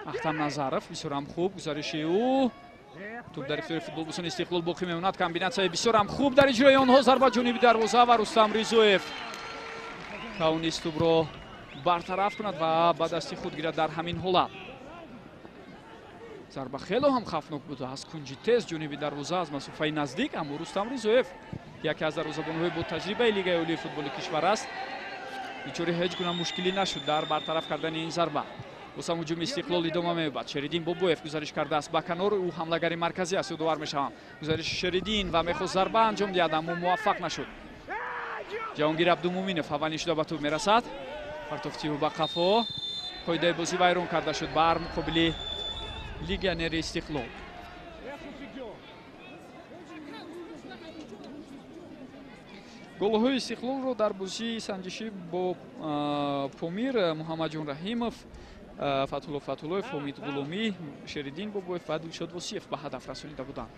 Ахтам Назаров бисёрам хуб гузариши ӯ. Тӯб дар ихтиёри футболбозони Истиқлол боқӣ мемонад. Комбинатсияи бисёрам хуб дар иҷрои онҳо. Зарба ҷониби дарвоза ва Рустам Ризоев тавонист тӯбро бартараф кунад ва ба дасти худ гирад. Дар ҳамин ҳолат зарба хело ҳам хавфнок буд аз кунҷи тез ҷониби дарвоза аз масофаи наздик, аммо Рустам Ризоев яке аз дарвозабонҳои бо таҷрибаи Лигаи олии футболи кишвар аст. Бечори ҳеҷ гуна мушкилӣ нашуд дар бартараф кардани ин зарба. Босам ҳуҷуми Истиқлол идома меёбад. Шериддин Бобоев гузариш кардааст ба канор. Ӯ ҳамлагари марказӣ аст, ёдовар мешавам. Гузариши Шериддин ва мехост зарба анҷом диҳад, аммо муваффақ нашуд. Ҷаҳонгир Абдумуминов аввалин шуда ба тӯб мерасад. Партофти ӯ ба қафо. Қоидаи бозӣ вайрон карда шуд бар муқобили легионери Истиқлол. Голҳои Истиқлолро дар бозии санҷишӣ бо Помир Муҳаммадҷон Раҳимов, Фатулло Фатуллоев, Ҳомид Ғуломӣ, Шериддин Бобоев ва Дилшод Восиев ба ҳадаф расонида буданд.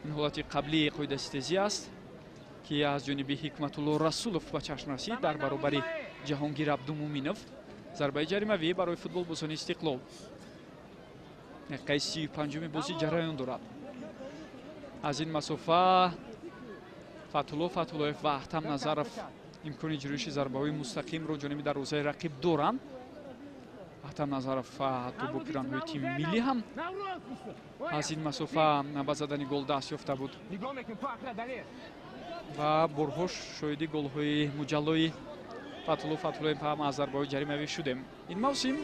Ин ҳолати қаблии қоидаситезӣ аст, ки аз ҷониби Ҳикматулло Расулов ба чашм расид дар баробари Ҷаҳонгир Абдумуминов. Зарбаи ҷаримавӣ барои футболбозони Истиқлол. Дақиқаи 35-уми бозӣ ҷараён дорад. Аз ин масофа Фатулло Фатуллоев ва Ахтам Назаров имкони иҷроиши зарбаҳои мустақимро ҷониби дарвозаи рақиб доранд. Ахтам Назаров ҳатто бо пиранҳои тими миллӣ ҳам аз ин масофа ба задани гол даст ёфта буд ва борҳо шоҳиди голҳои муҷаллои Фатулло Фатуллоев ҳам аз зарбаҳои ҷаримавӣ шудем. Ин мавсим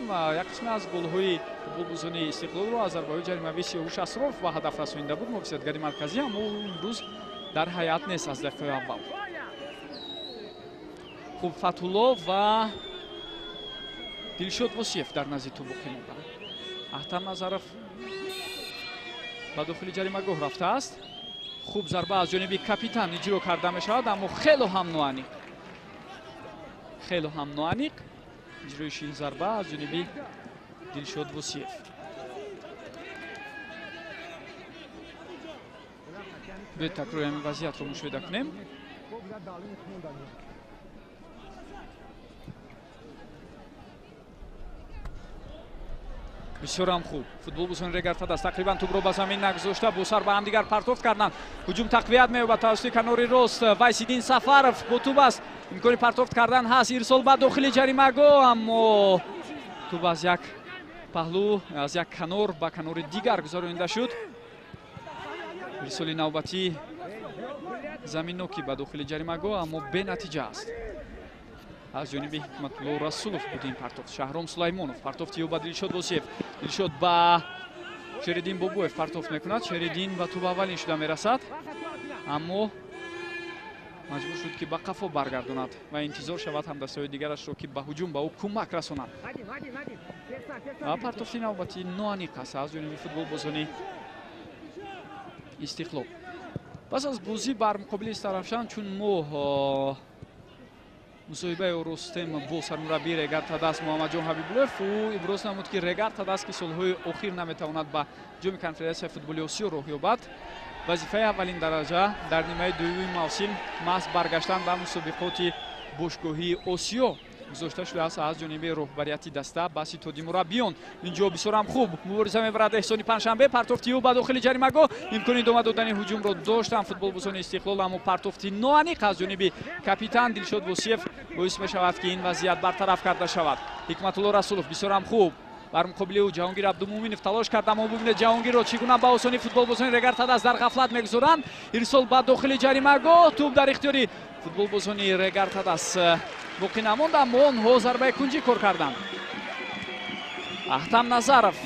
як қисме аз голҳои футболбозони Истиқлолро аз зарбаҳои ҷаримавӣ Сиёвуш Асроров ба ҳадаф расонида буд, муҳофизатгари марказӣ, аммо ӯ имрӯз дар ҳайат нест аз дақиқаи аввал. Хуб, Фатулло ва Дилшод Восиев дар назди тӯб боқӣ монданд. Ахтам Назаров ба дохили ҷаримагоҳ рафтааст. Хуб зарба аз ҷониби капитан иҷро карда мешавад, аммо хело ҳам ноаниқ. Хело ҳам ноаниқ иҷроиши ин зарба аз ҷониби Дилшод Восиев. Биёед такрори ҳамин вазъиятро мушоҳида кунем. Бисёрам хуб. Футболбозони Регар Тадас тақрибан тӯбро ба замин нагузошта, бо сар ба ҳамдигар партофт карданд. Ҳуҷум тақвият меёбад тавассути канори рост. Вайсиддин Сафаров бо тӯб аст. Имкони партофт кардан ҳаст. Ирсол ба дохили ҷаримагоҳ, аммо тӯб аз як паҳлӯ, аз як канор ба канори дигар гузаронида шуд. Ирсоли навбатӣ заминнокӣ ба дохили ҷаримагоҳ, аммо бенатиҷа аст. Аз ҷониби Ҳикматулло Расулов буд ин партофт. Шаҳром Сулаймонов партофти ӯ ба Дилшод Восиев. Дилшод ба Шериддин Бобоев партофт мекунад. Шериддин ба тӯб аввалин шуда мерасад, аммо маҷбур шуд, ки ба қафо баргардонад ва интизор шавад ҳамдастаҳои дигарашро, ки ба ҳуҷум ба ӯ кӯмак расонанд. Ва партофти навбатӣ ноаниқ аст аз ҷониби футболбозони Истиқлол. Пас аз бозӣ бар муқобили Истаравшан, чун мо мусоҳибаи Рустем бо сармураббии Регар Тадас Муҳаммадҷон Ҳабибуллоев, ӯ иброз намуд, ки Регар Тадас, ки солҳои охир наметавонад ба ҷоми конфедератсияи футболи Осиё роҳ ёбад, вазифаи аввалин дараҷа дар нимаи дуюми мавсим маҳз баргаштан ба мусобиқоти бошгоҳии Осиё гузошта шудааст аз ҷониби роҳбарияти даста ба ситоди мураббиён. Инҷо бисёрам хуб мубориза мебарад Эҳсони Панҷшанбе. Партофти ӯ ба дохили ҷаримагоҳ, имкони идома додани ҳуҷумро доштанд футболбозони Истиқлол, аммо партофти ноаниқ аз ҷониби капитан Дилшод Восиев боис мешавад, ки ин вазъият бартараф карда шавад. Ҳикматулло Расулов бисёрам хуб бар муқобили ӯ Ҷаҳонгир Абдумуминов талош кард, аммо бубинед Ҷаҳонгирро чӣ гуна ба осонӣ футболбозони Регар Тадас дар ғафлат мегузоранд. Ирсол ба дохили ҷаримагоҳ, тӯб дар ихтиёри футболбозони Регар Тадас боқӣ намонд, аммо онҳо зарбаи кунҷӣ кор карданд. Ахтам Назаров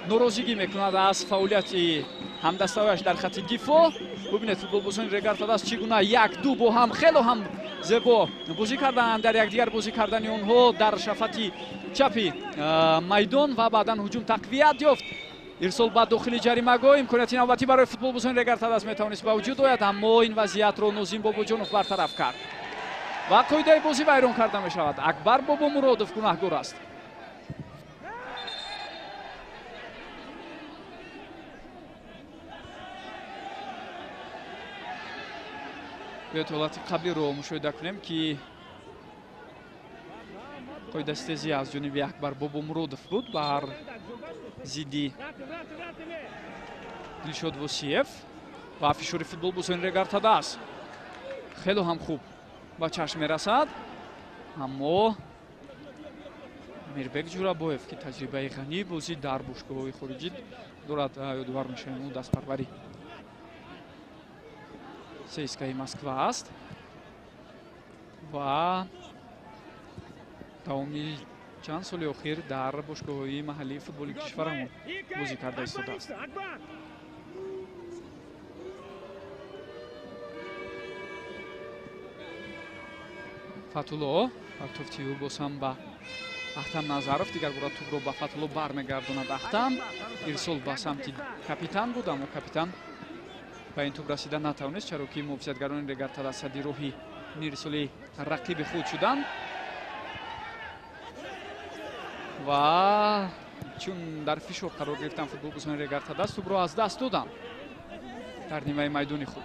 норозигӣ мекунад аз фаъолияти ҳамдастаҳояш дар хати дифоъ. Бубинед футболбозони Регар Тадаз чӣ гуна як-ду бо ҳам хело ҳам зебо бозӣ карданд. Дар якдигар бозӣ кардани онҳо дар шафати чапи майдон ва баъдан ҳуҷум тақвият ёфт. Ирсол ба дохили ҷаримагоҳ, имконияти навбатӣ барои футболбозони Регар Тадаз метавонист ба вуҷуд ояд, аммо ин вазъиятро Нозим Бобоҷонов бартараф кард ва қоидаи бозӣ вайрон карда мешавад. Акбар Бобомуродов гунаҳгор аст. Биёед ҳолати қаблиро мушоҳида кунем, ки қоидастезӣ аз ҷониби Акбар Бобомуродов буд бар зидди Дилшод Восиев ва фишори футболбозони Регар Тадаз хело ҳам хуб ба чашм мерасад, аммо Амирбек Ҷурабоев, ки таҷрибаи ғании бозӣ дар бошгоҳҳои хориҷӣ дорад, ёдовар мешавем, ӯ дастпарвари ЦСКАи Москва аст ва давоми чанд соли охир дар бошгоҳҳои маҳаллии футболи кишварамон бозӣ карда истодааст. Фатулло партофти ӯ боз ҳам ба Ахтам Назаров, дигар бора тӯбро ба Фатулло бармегардонад. Ахтам ирсол ба самти капитан буд, аммо капитан ба ин тӯб расида натавонист, чаро ки муҳофизатгарони Регар Тадаз садди роҳи ирсоли рақиби худ шуданд ва чун дар фишор қарор гирифтан футболбозони Регар Тадаз тӯбро аз даст доданд дар нимаи майдони худ.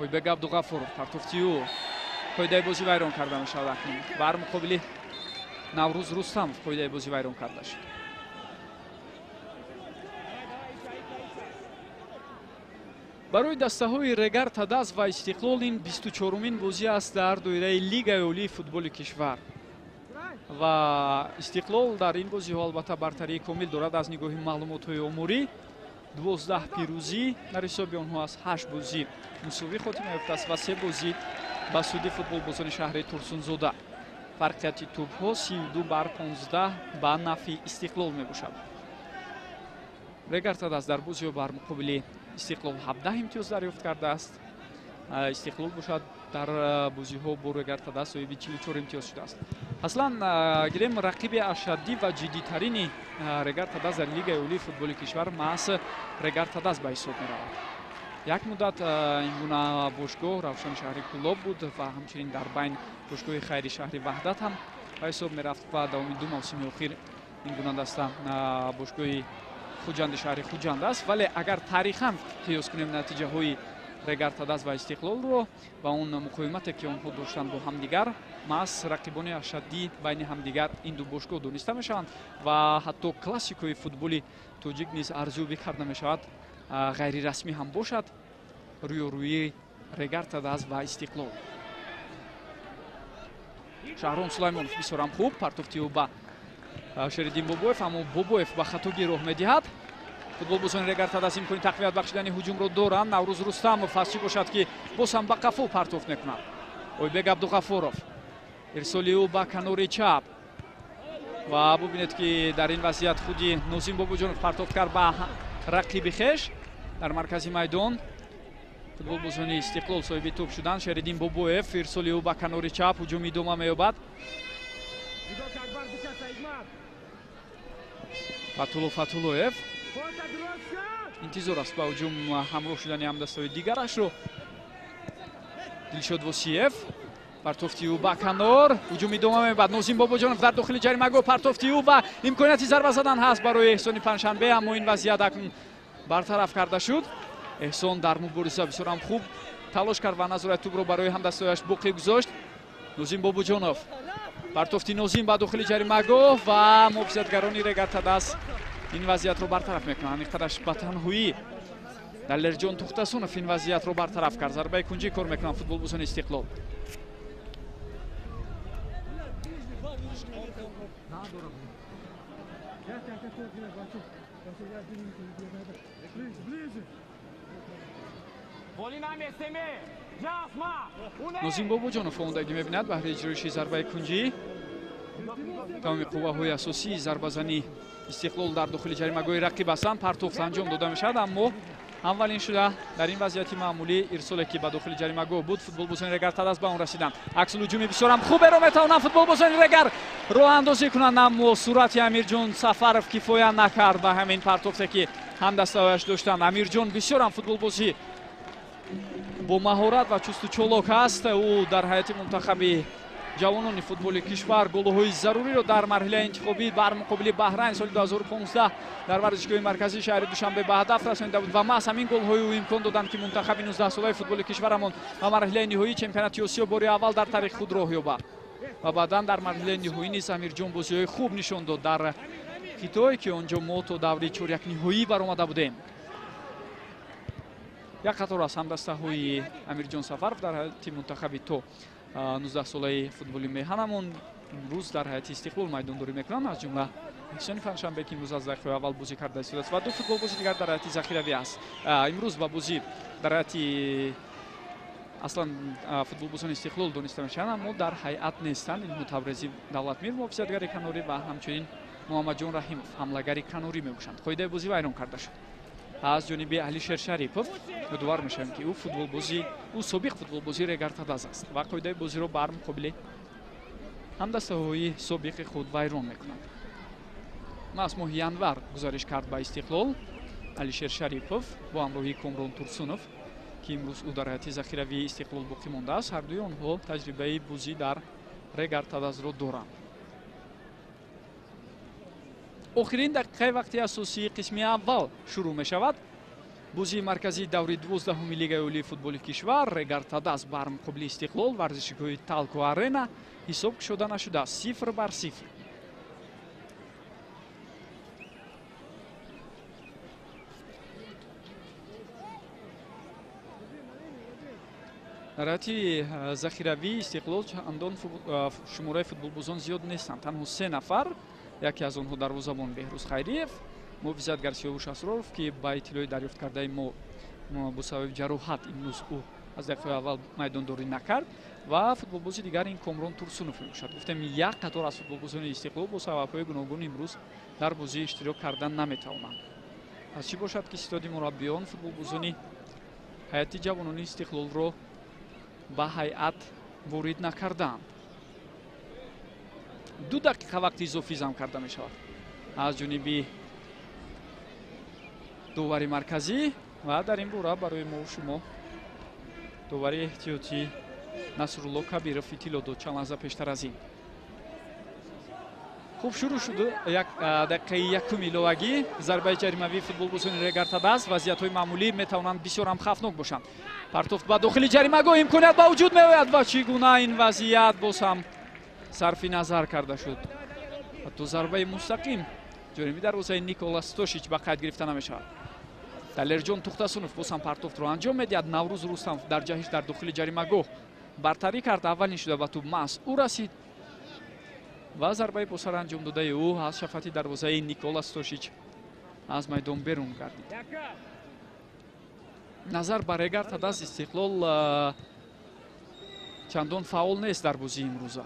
Ойбек Абдуғафуров партофти ӯ қоидаи бозӣ вайрон карда мешавад. Акнун бар муқобили Наврӯз Рустамов қоидаи бозӣ вайрон карда шуд. Барои дастаҳои Регар Тадаз ва Истиқлол ин 24-умин бозӣ аст дар доираи Лигаи олии футболи кишвар ва Истиқлол дар ин бозиҳо албатта бартарии комил дорад аз нигоҳи маълумотҳои оморӣ. 12 пирӯзӣ дар ҳисоби онҳо аз 8 бозӣ мусовӣ хотима ёфтааст ва 3 бозӣ ба суди футболбозони шаҳри Турсунзода. Фарқияти тӯбҳо 32-15 ба нафъи Истиқлол мебошад. Регар Тадаз дар бозиҳо бар муқобили Истиқлол 17 имтиёз дарёфт кардааст. Истиқлол бошад дар бозиҳо бо Регар Тадаз соҳиби 44 имтиёз шудааст. Аслан гирем рақиби ашаддӣ ва ҷиддитарини Регар Тадаз дар Лигаи олии футболи кишвар маҳз Регар Тадаз ба ҳисоб меравад. Як муддат ин гуна бошгоҳ Равшани шаҳри Кӯлоб буд ва ҳамчунин дар байн бошгоҳи Хайри шаҳри Ваҳдат ҳам ба ҳисоб мерафт ва давоми ду мавсими охир ин гуна даста бошгоҳи Хуҷанди шаҳри Хуҷанд аст. Вале агар тарихан қиёс кунем натиҷаҳои Регар Тадаз ва Истиқлолро ва он муқовимате ки онҳо доштанд бо ҳамдигар, маҳз рақибони ашаддӣ байни ҳамдигар ин ду бошгоҳ дониста мешаванд ва ҳатто классикои футболи тоҷик низ арзёбӣ карда мешавад, ғайрирасмӣ ҳам бошад, рӯёрӯии Регар Тадаз ва Истиқлол. Шаҳром Сулаймонов бисёрам хуб партофти ӯ ба Шериддин Бобоев, аммо Бобоев ба хатогӣ роҳ медиҳад. Футболбозони Регар Тадаз имкони тақвият бахшидани ҳуҷумро доранд. Наврӯз Рустамов аз чӣ бошад, ки боз ҳам ба қафо партофт мекунад. Ойбек Абдуғафуров ирсоли ӯ ба канори чап ва бубинед, ки дар ин вазъият худи Нозим Бобоҷонов партофт кард ба рақиби хеш дар маркази майдон. Футболбозони Истиқлол соҳиби тӯб шуданд. Шериддин Бобоев ирсоли ӯ ба канори чап, ҳуҷум идома меёбад. Фатулло Фатуллоев интизор аст ба ҳуҷум ҳамроҳ шудани ҳамдастаҳои дигарашро. Дилшод Восиев партофти ӯ ба канор, ҳуҷум идома меёбад. Нозим Бобоҷонов дар дохили ҷаримагоҳ партофти ӯ ва имконияти зарба задан ҳаст барои Эҳсони Панҷшанбе, аммо ин вазъият акнун бартараф карда шуд. Эҳсон дар мубориза бисёрам хуб талош кард ва назорати тӯбро барои ҳамдастаҳояш боқӣ гузошт. Нозим Бобоҷонов партофти Нозим ба дохили ҷаримагоҳ ва муҳофизатгарони Регар Тадаз ин вазъиятро бартараф мекунанд. Аниқтараш ба танҳоӣ Далерҷон Тухтасунов ин вазъиятро бартараф кард. Зарбаи кунҷӣ кор мекунанд футболбозони Истиқлол. Нозим Бобоҷонов омодагӣ мебинад баҳри иҷроиши зарбаи кунҷӣ. Тамоми қувваҳои асосии зарбазании Истиқлол дар дохили ҷаримагоҳи рақиб ҳастанд. Партофт анҷом дода мешавад, аммо аввалин шуда дар ин вазъияти маъмулӣ ирсоле ки ба дохили ҷаримагоҳ буд, футболбозони Регар Тадаз ба он расиданд. Аксулҳуҷуми бисёрам хуберо метавонанд футболбозони Регар роҳандозӣ кунанд, аммо сурати Амирҷон Сафаров кифоя накард ба ҳамин партофте ки ҳамдастаҳояш доштанд. Амирҷон бисёрам футболбозӣ бо маҳорат ва чусту чолок аст. Ӯ дар ҳайати мунтахаби ҷавонони футболи кишвар голҳои заруриро дар марҳилаи интихобӣ бар муқобили Баҳрайн соли 2015 дар варзишгоҳи марказии шаҳри Душанбе ба ҳадаф расонида буд ва маҳз ҳамин голҳои ӯ имкон доданд, ки мунтахаби 19-солаи футболи кишварамон ба марҳилаи ниҳоии чемпионати Осиё бори аввал дар таърихи худ роҳ ёбад. Ва баъдан дар марҳилаи ниҳоӣ низ Амирҷон бозиҳои хуб нишон дод дар Хитой, ки он ҷо мо то даври чорякниҳоӣ баромада будем. Як қатор аз ҳамдастаҳои Амирҷон Сафаров дар ҳайати мунтахаби то 19-солаи футболи меҳанамон имрӯз дар ҳайати Истиқлол майдондорӣ мекунанд, аз ҷумла Эҳсони Панҷшанбе, ки имрӯз аз дақиқаи аввал бозӣ карда истодааст ва ду футболбози дигар дар ҳайати захиравӣ аст. Имрӯз ба бозӣ дар ҳайати аслан футболбозони Истиқлол дониста мешаванд, аммо дар ҳайат нестанд. Инҳо Табрези Давлатмир, муҳофизатгари канорӣ, ва ҳамчунин Муҳаммадҷон Раҳимов, ҳамлагари канорӣ мебошанд. Қоидаи бозӣ вайрон карда шуд аз ҷониби Алишер Шарипов. Ёдовар мешавем, ки ӯ собиқ футболбози Регар Тадаз аст ва қоидаи бозиро бар муқобили ҳамдастаҳои собиқи худ вайрон мекунад. Маҳз моҳи январ гузариш кард ба Истиқлол Алишер Шарипов бо ҳамроҳии Комрон Турсунов, ки имрӯз ӯ дар ҳайати захиравии Истиқлол боқӣ мондааст. Ҳардуи онҳо таҷрибаи бозӣ дар Регар Тадазро доранд. Охирин дақиқаи вақти асосии қисми аввал шурӯъ мешавад. Бозии марказии даври 12-уми Лигаи олии футболи кишвар, Регар Тадаз бар муқобили Истиқлол, варзишгоҳи Талко Арена, ҳисоб кушода нашудааст, 0-0. Дар ҳайати захиравии Истиқлол чандон шумораи футболбозон зиёд нестанд, танҳо 3 нафар. Яке аз онҳо дарвозабон Беҳрӯз Хайриев, муҳофизатгар Сиёвуш Асроров, ки ба иттилои дарёфт кардаи мо бо сабаби ҷароҳат имрӯз ӯ аз дақиқаи аввал майдондорӣ накард, ва футболбози дигар ин Комрон Турсунов мебошад. Гуфтем, як қатор аз футболбозони Истиқлол бо сабабҳои гуногун имрӯз дар бозӣ иштирок кардан наметавонанд. Аз чӣ бошад, ки ситоди мураббиён футболбозони ҳайати ҷавонони Истиқлолро ба ҳайат ворид накардаанд. 2 дақиқа вақти изофӣ зам карда мешавад аз ҷониби довари марказӣ ва дар ин бора барои мо шумо довари эҳтиётӣ Насрулло Кабиров иттилоъ дод чанд лаҳза пештар аз ин. Хуб шурӯъ шуд як дақиқаи якуми иловагӣ. Зарбаи ҷаримавии футболбозони Регар Тадаз. Вазъиятҳои маъмулӣ метавонанд бисёр ҳам хавфнок бошанд. Партофт ба дохили ҷаримагоҳ, имконият ба вуҷуд меояд ва чӣ гуна ин вазъият боз ҳам сарфи назар карда шуд. Ҳатто зарбаи мустақим ҷониби дарвозаи Никола Стошич ба қайд гирифта намешавад. Далерҷон Тухтасунов боз ҳам партофтро анҷом медиҳад. Наврӯз Рустамов дар ҷаҳиш дар дохили ҷаримагоҳ бартарӣ кард. Аввалин шуда ба тӯб маҳз ӯ расид ва зарбаи босар анҷом додаи ӯ аз шафати дарвозаи Никола Стошич аз майдон берун гардид. Назар ба Регар Тадаз, Истиқлол чандон фаъол нест дар бозии имрӯза.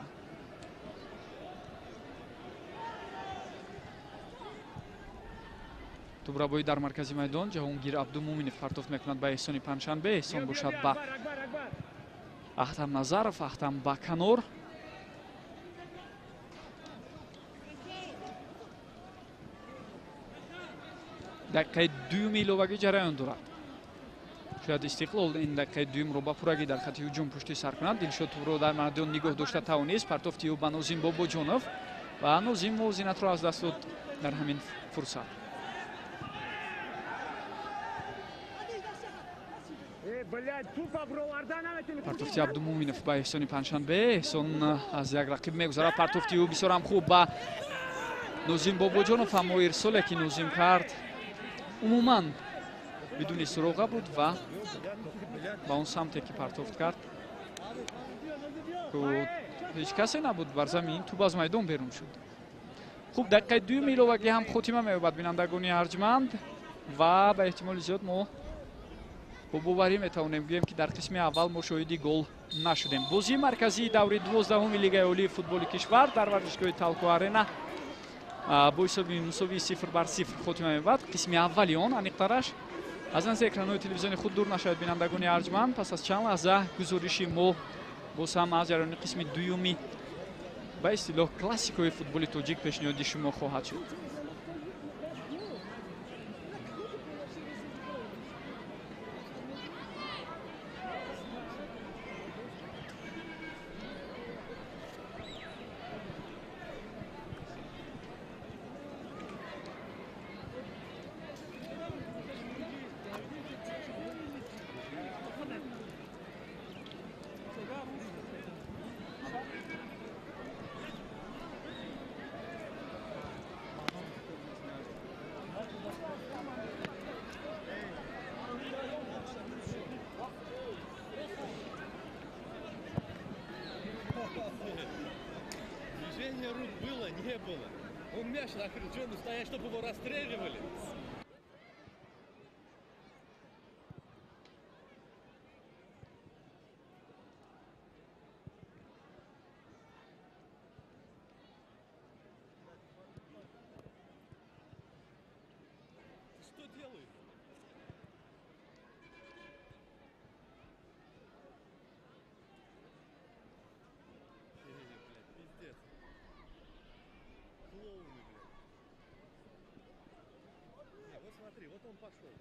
Тӯбрабоӣ дар маркази майдон Ҷаҳонгир Абдумуминов партофт мекунад ба Эҳсони Панҷшанбе. Эҳсон бошад ба Ахтам Назаров, Ахтам ба канор. Дақиқаи дуюми иловагӣ ҷараён дорад. Шояд Истиқлол ин дақиқаи дуюмро ба пуррагӣ дар хати ҳуҷум пушти сар кунад. Дилшод тӯбро дар майдон нигоҳ дошта тавонист. Партофти ӯ ба Нозим Бобоҷонов ва Нозим мувозинатро аз даст дод дар ҳамин фурсат. Партофти Абдумуминов ба Эҳсони Панҷшанбе. Эҳсон аз як рақиб мегузарад. Партофти ӯ бисёр ҳам хуб ба Нозим Бобоҷонов, аммо ирсоле ки Нозим кард умуман бидуни суроға буд ва ба он самте ки партофт кард ҳеҷ касе набуд бар замин, тӯб аз майдон берун шуд. Хуб, дақиқаи дуюми иловагӣ ҳам хотима меёбад, бинандагони арҷманд, ва ба эҳтимоли зиёд мо Бо боварӣ метавонем гӯем, ки дар қисми аввал мо шоҳиди гол нашудем. Бозии марказии даври 12-уми Лигаи олии футболи кишвар дар варзишгоҳи Талко Арена бо ҳисоби мусовии 0-0 хотима меёбад. Қисми аввали он, аниқтараш. Аз назди экранҳои телевизиони худ дур нашавед, бинандагони арҷманд. Пас аз чанд лаҳза гузориши мо боз ҳам аз ҷараёни қисми дуюми ба истилоҳ классикаи футболи тоҷик пешниҳоди шумо хоҳад шуд. Движение рук было, не было. Он мяч нахрен, что ему стоять, чтобы его расстреливали? Что делают? Клоуны, блядь. Не, вот смотри, вот он пошел.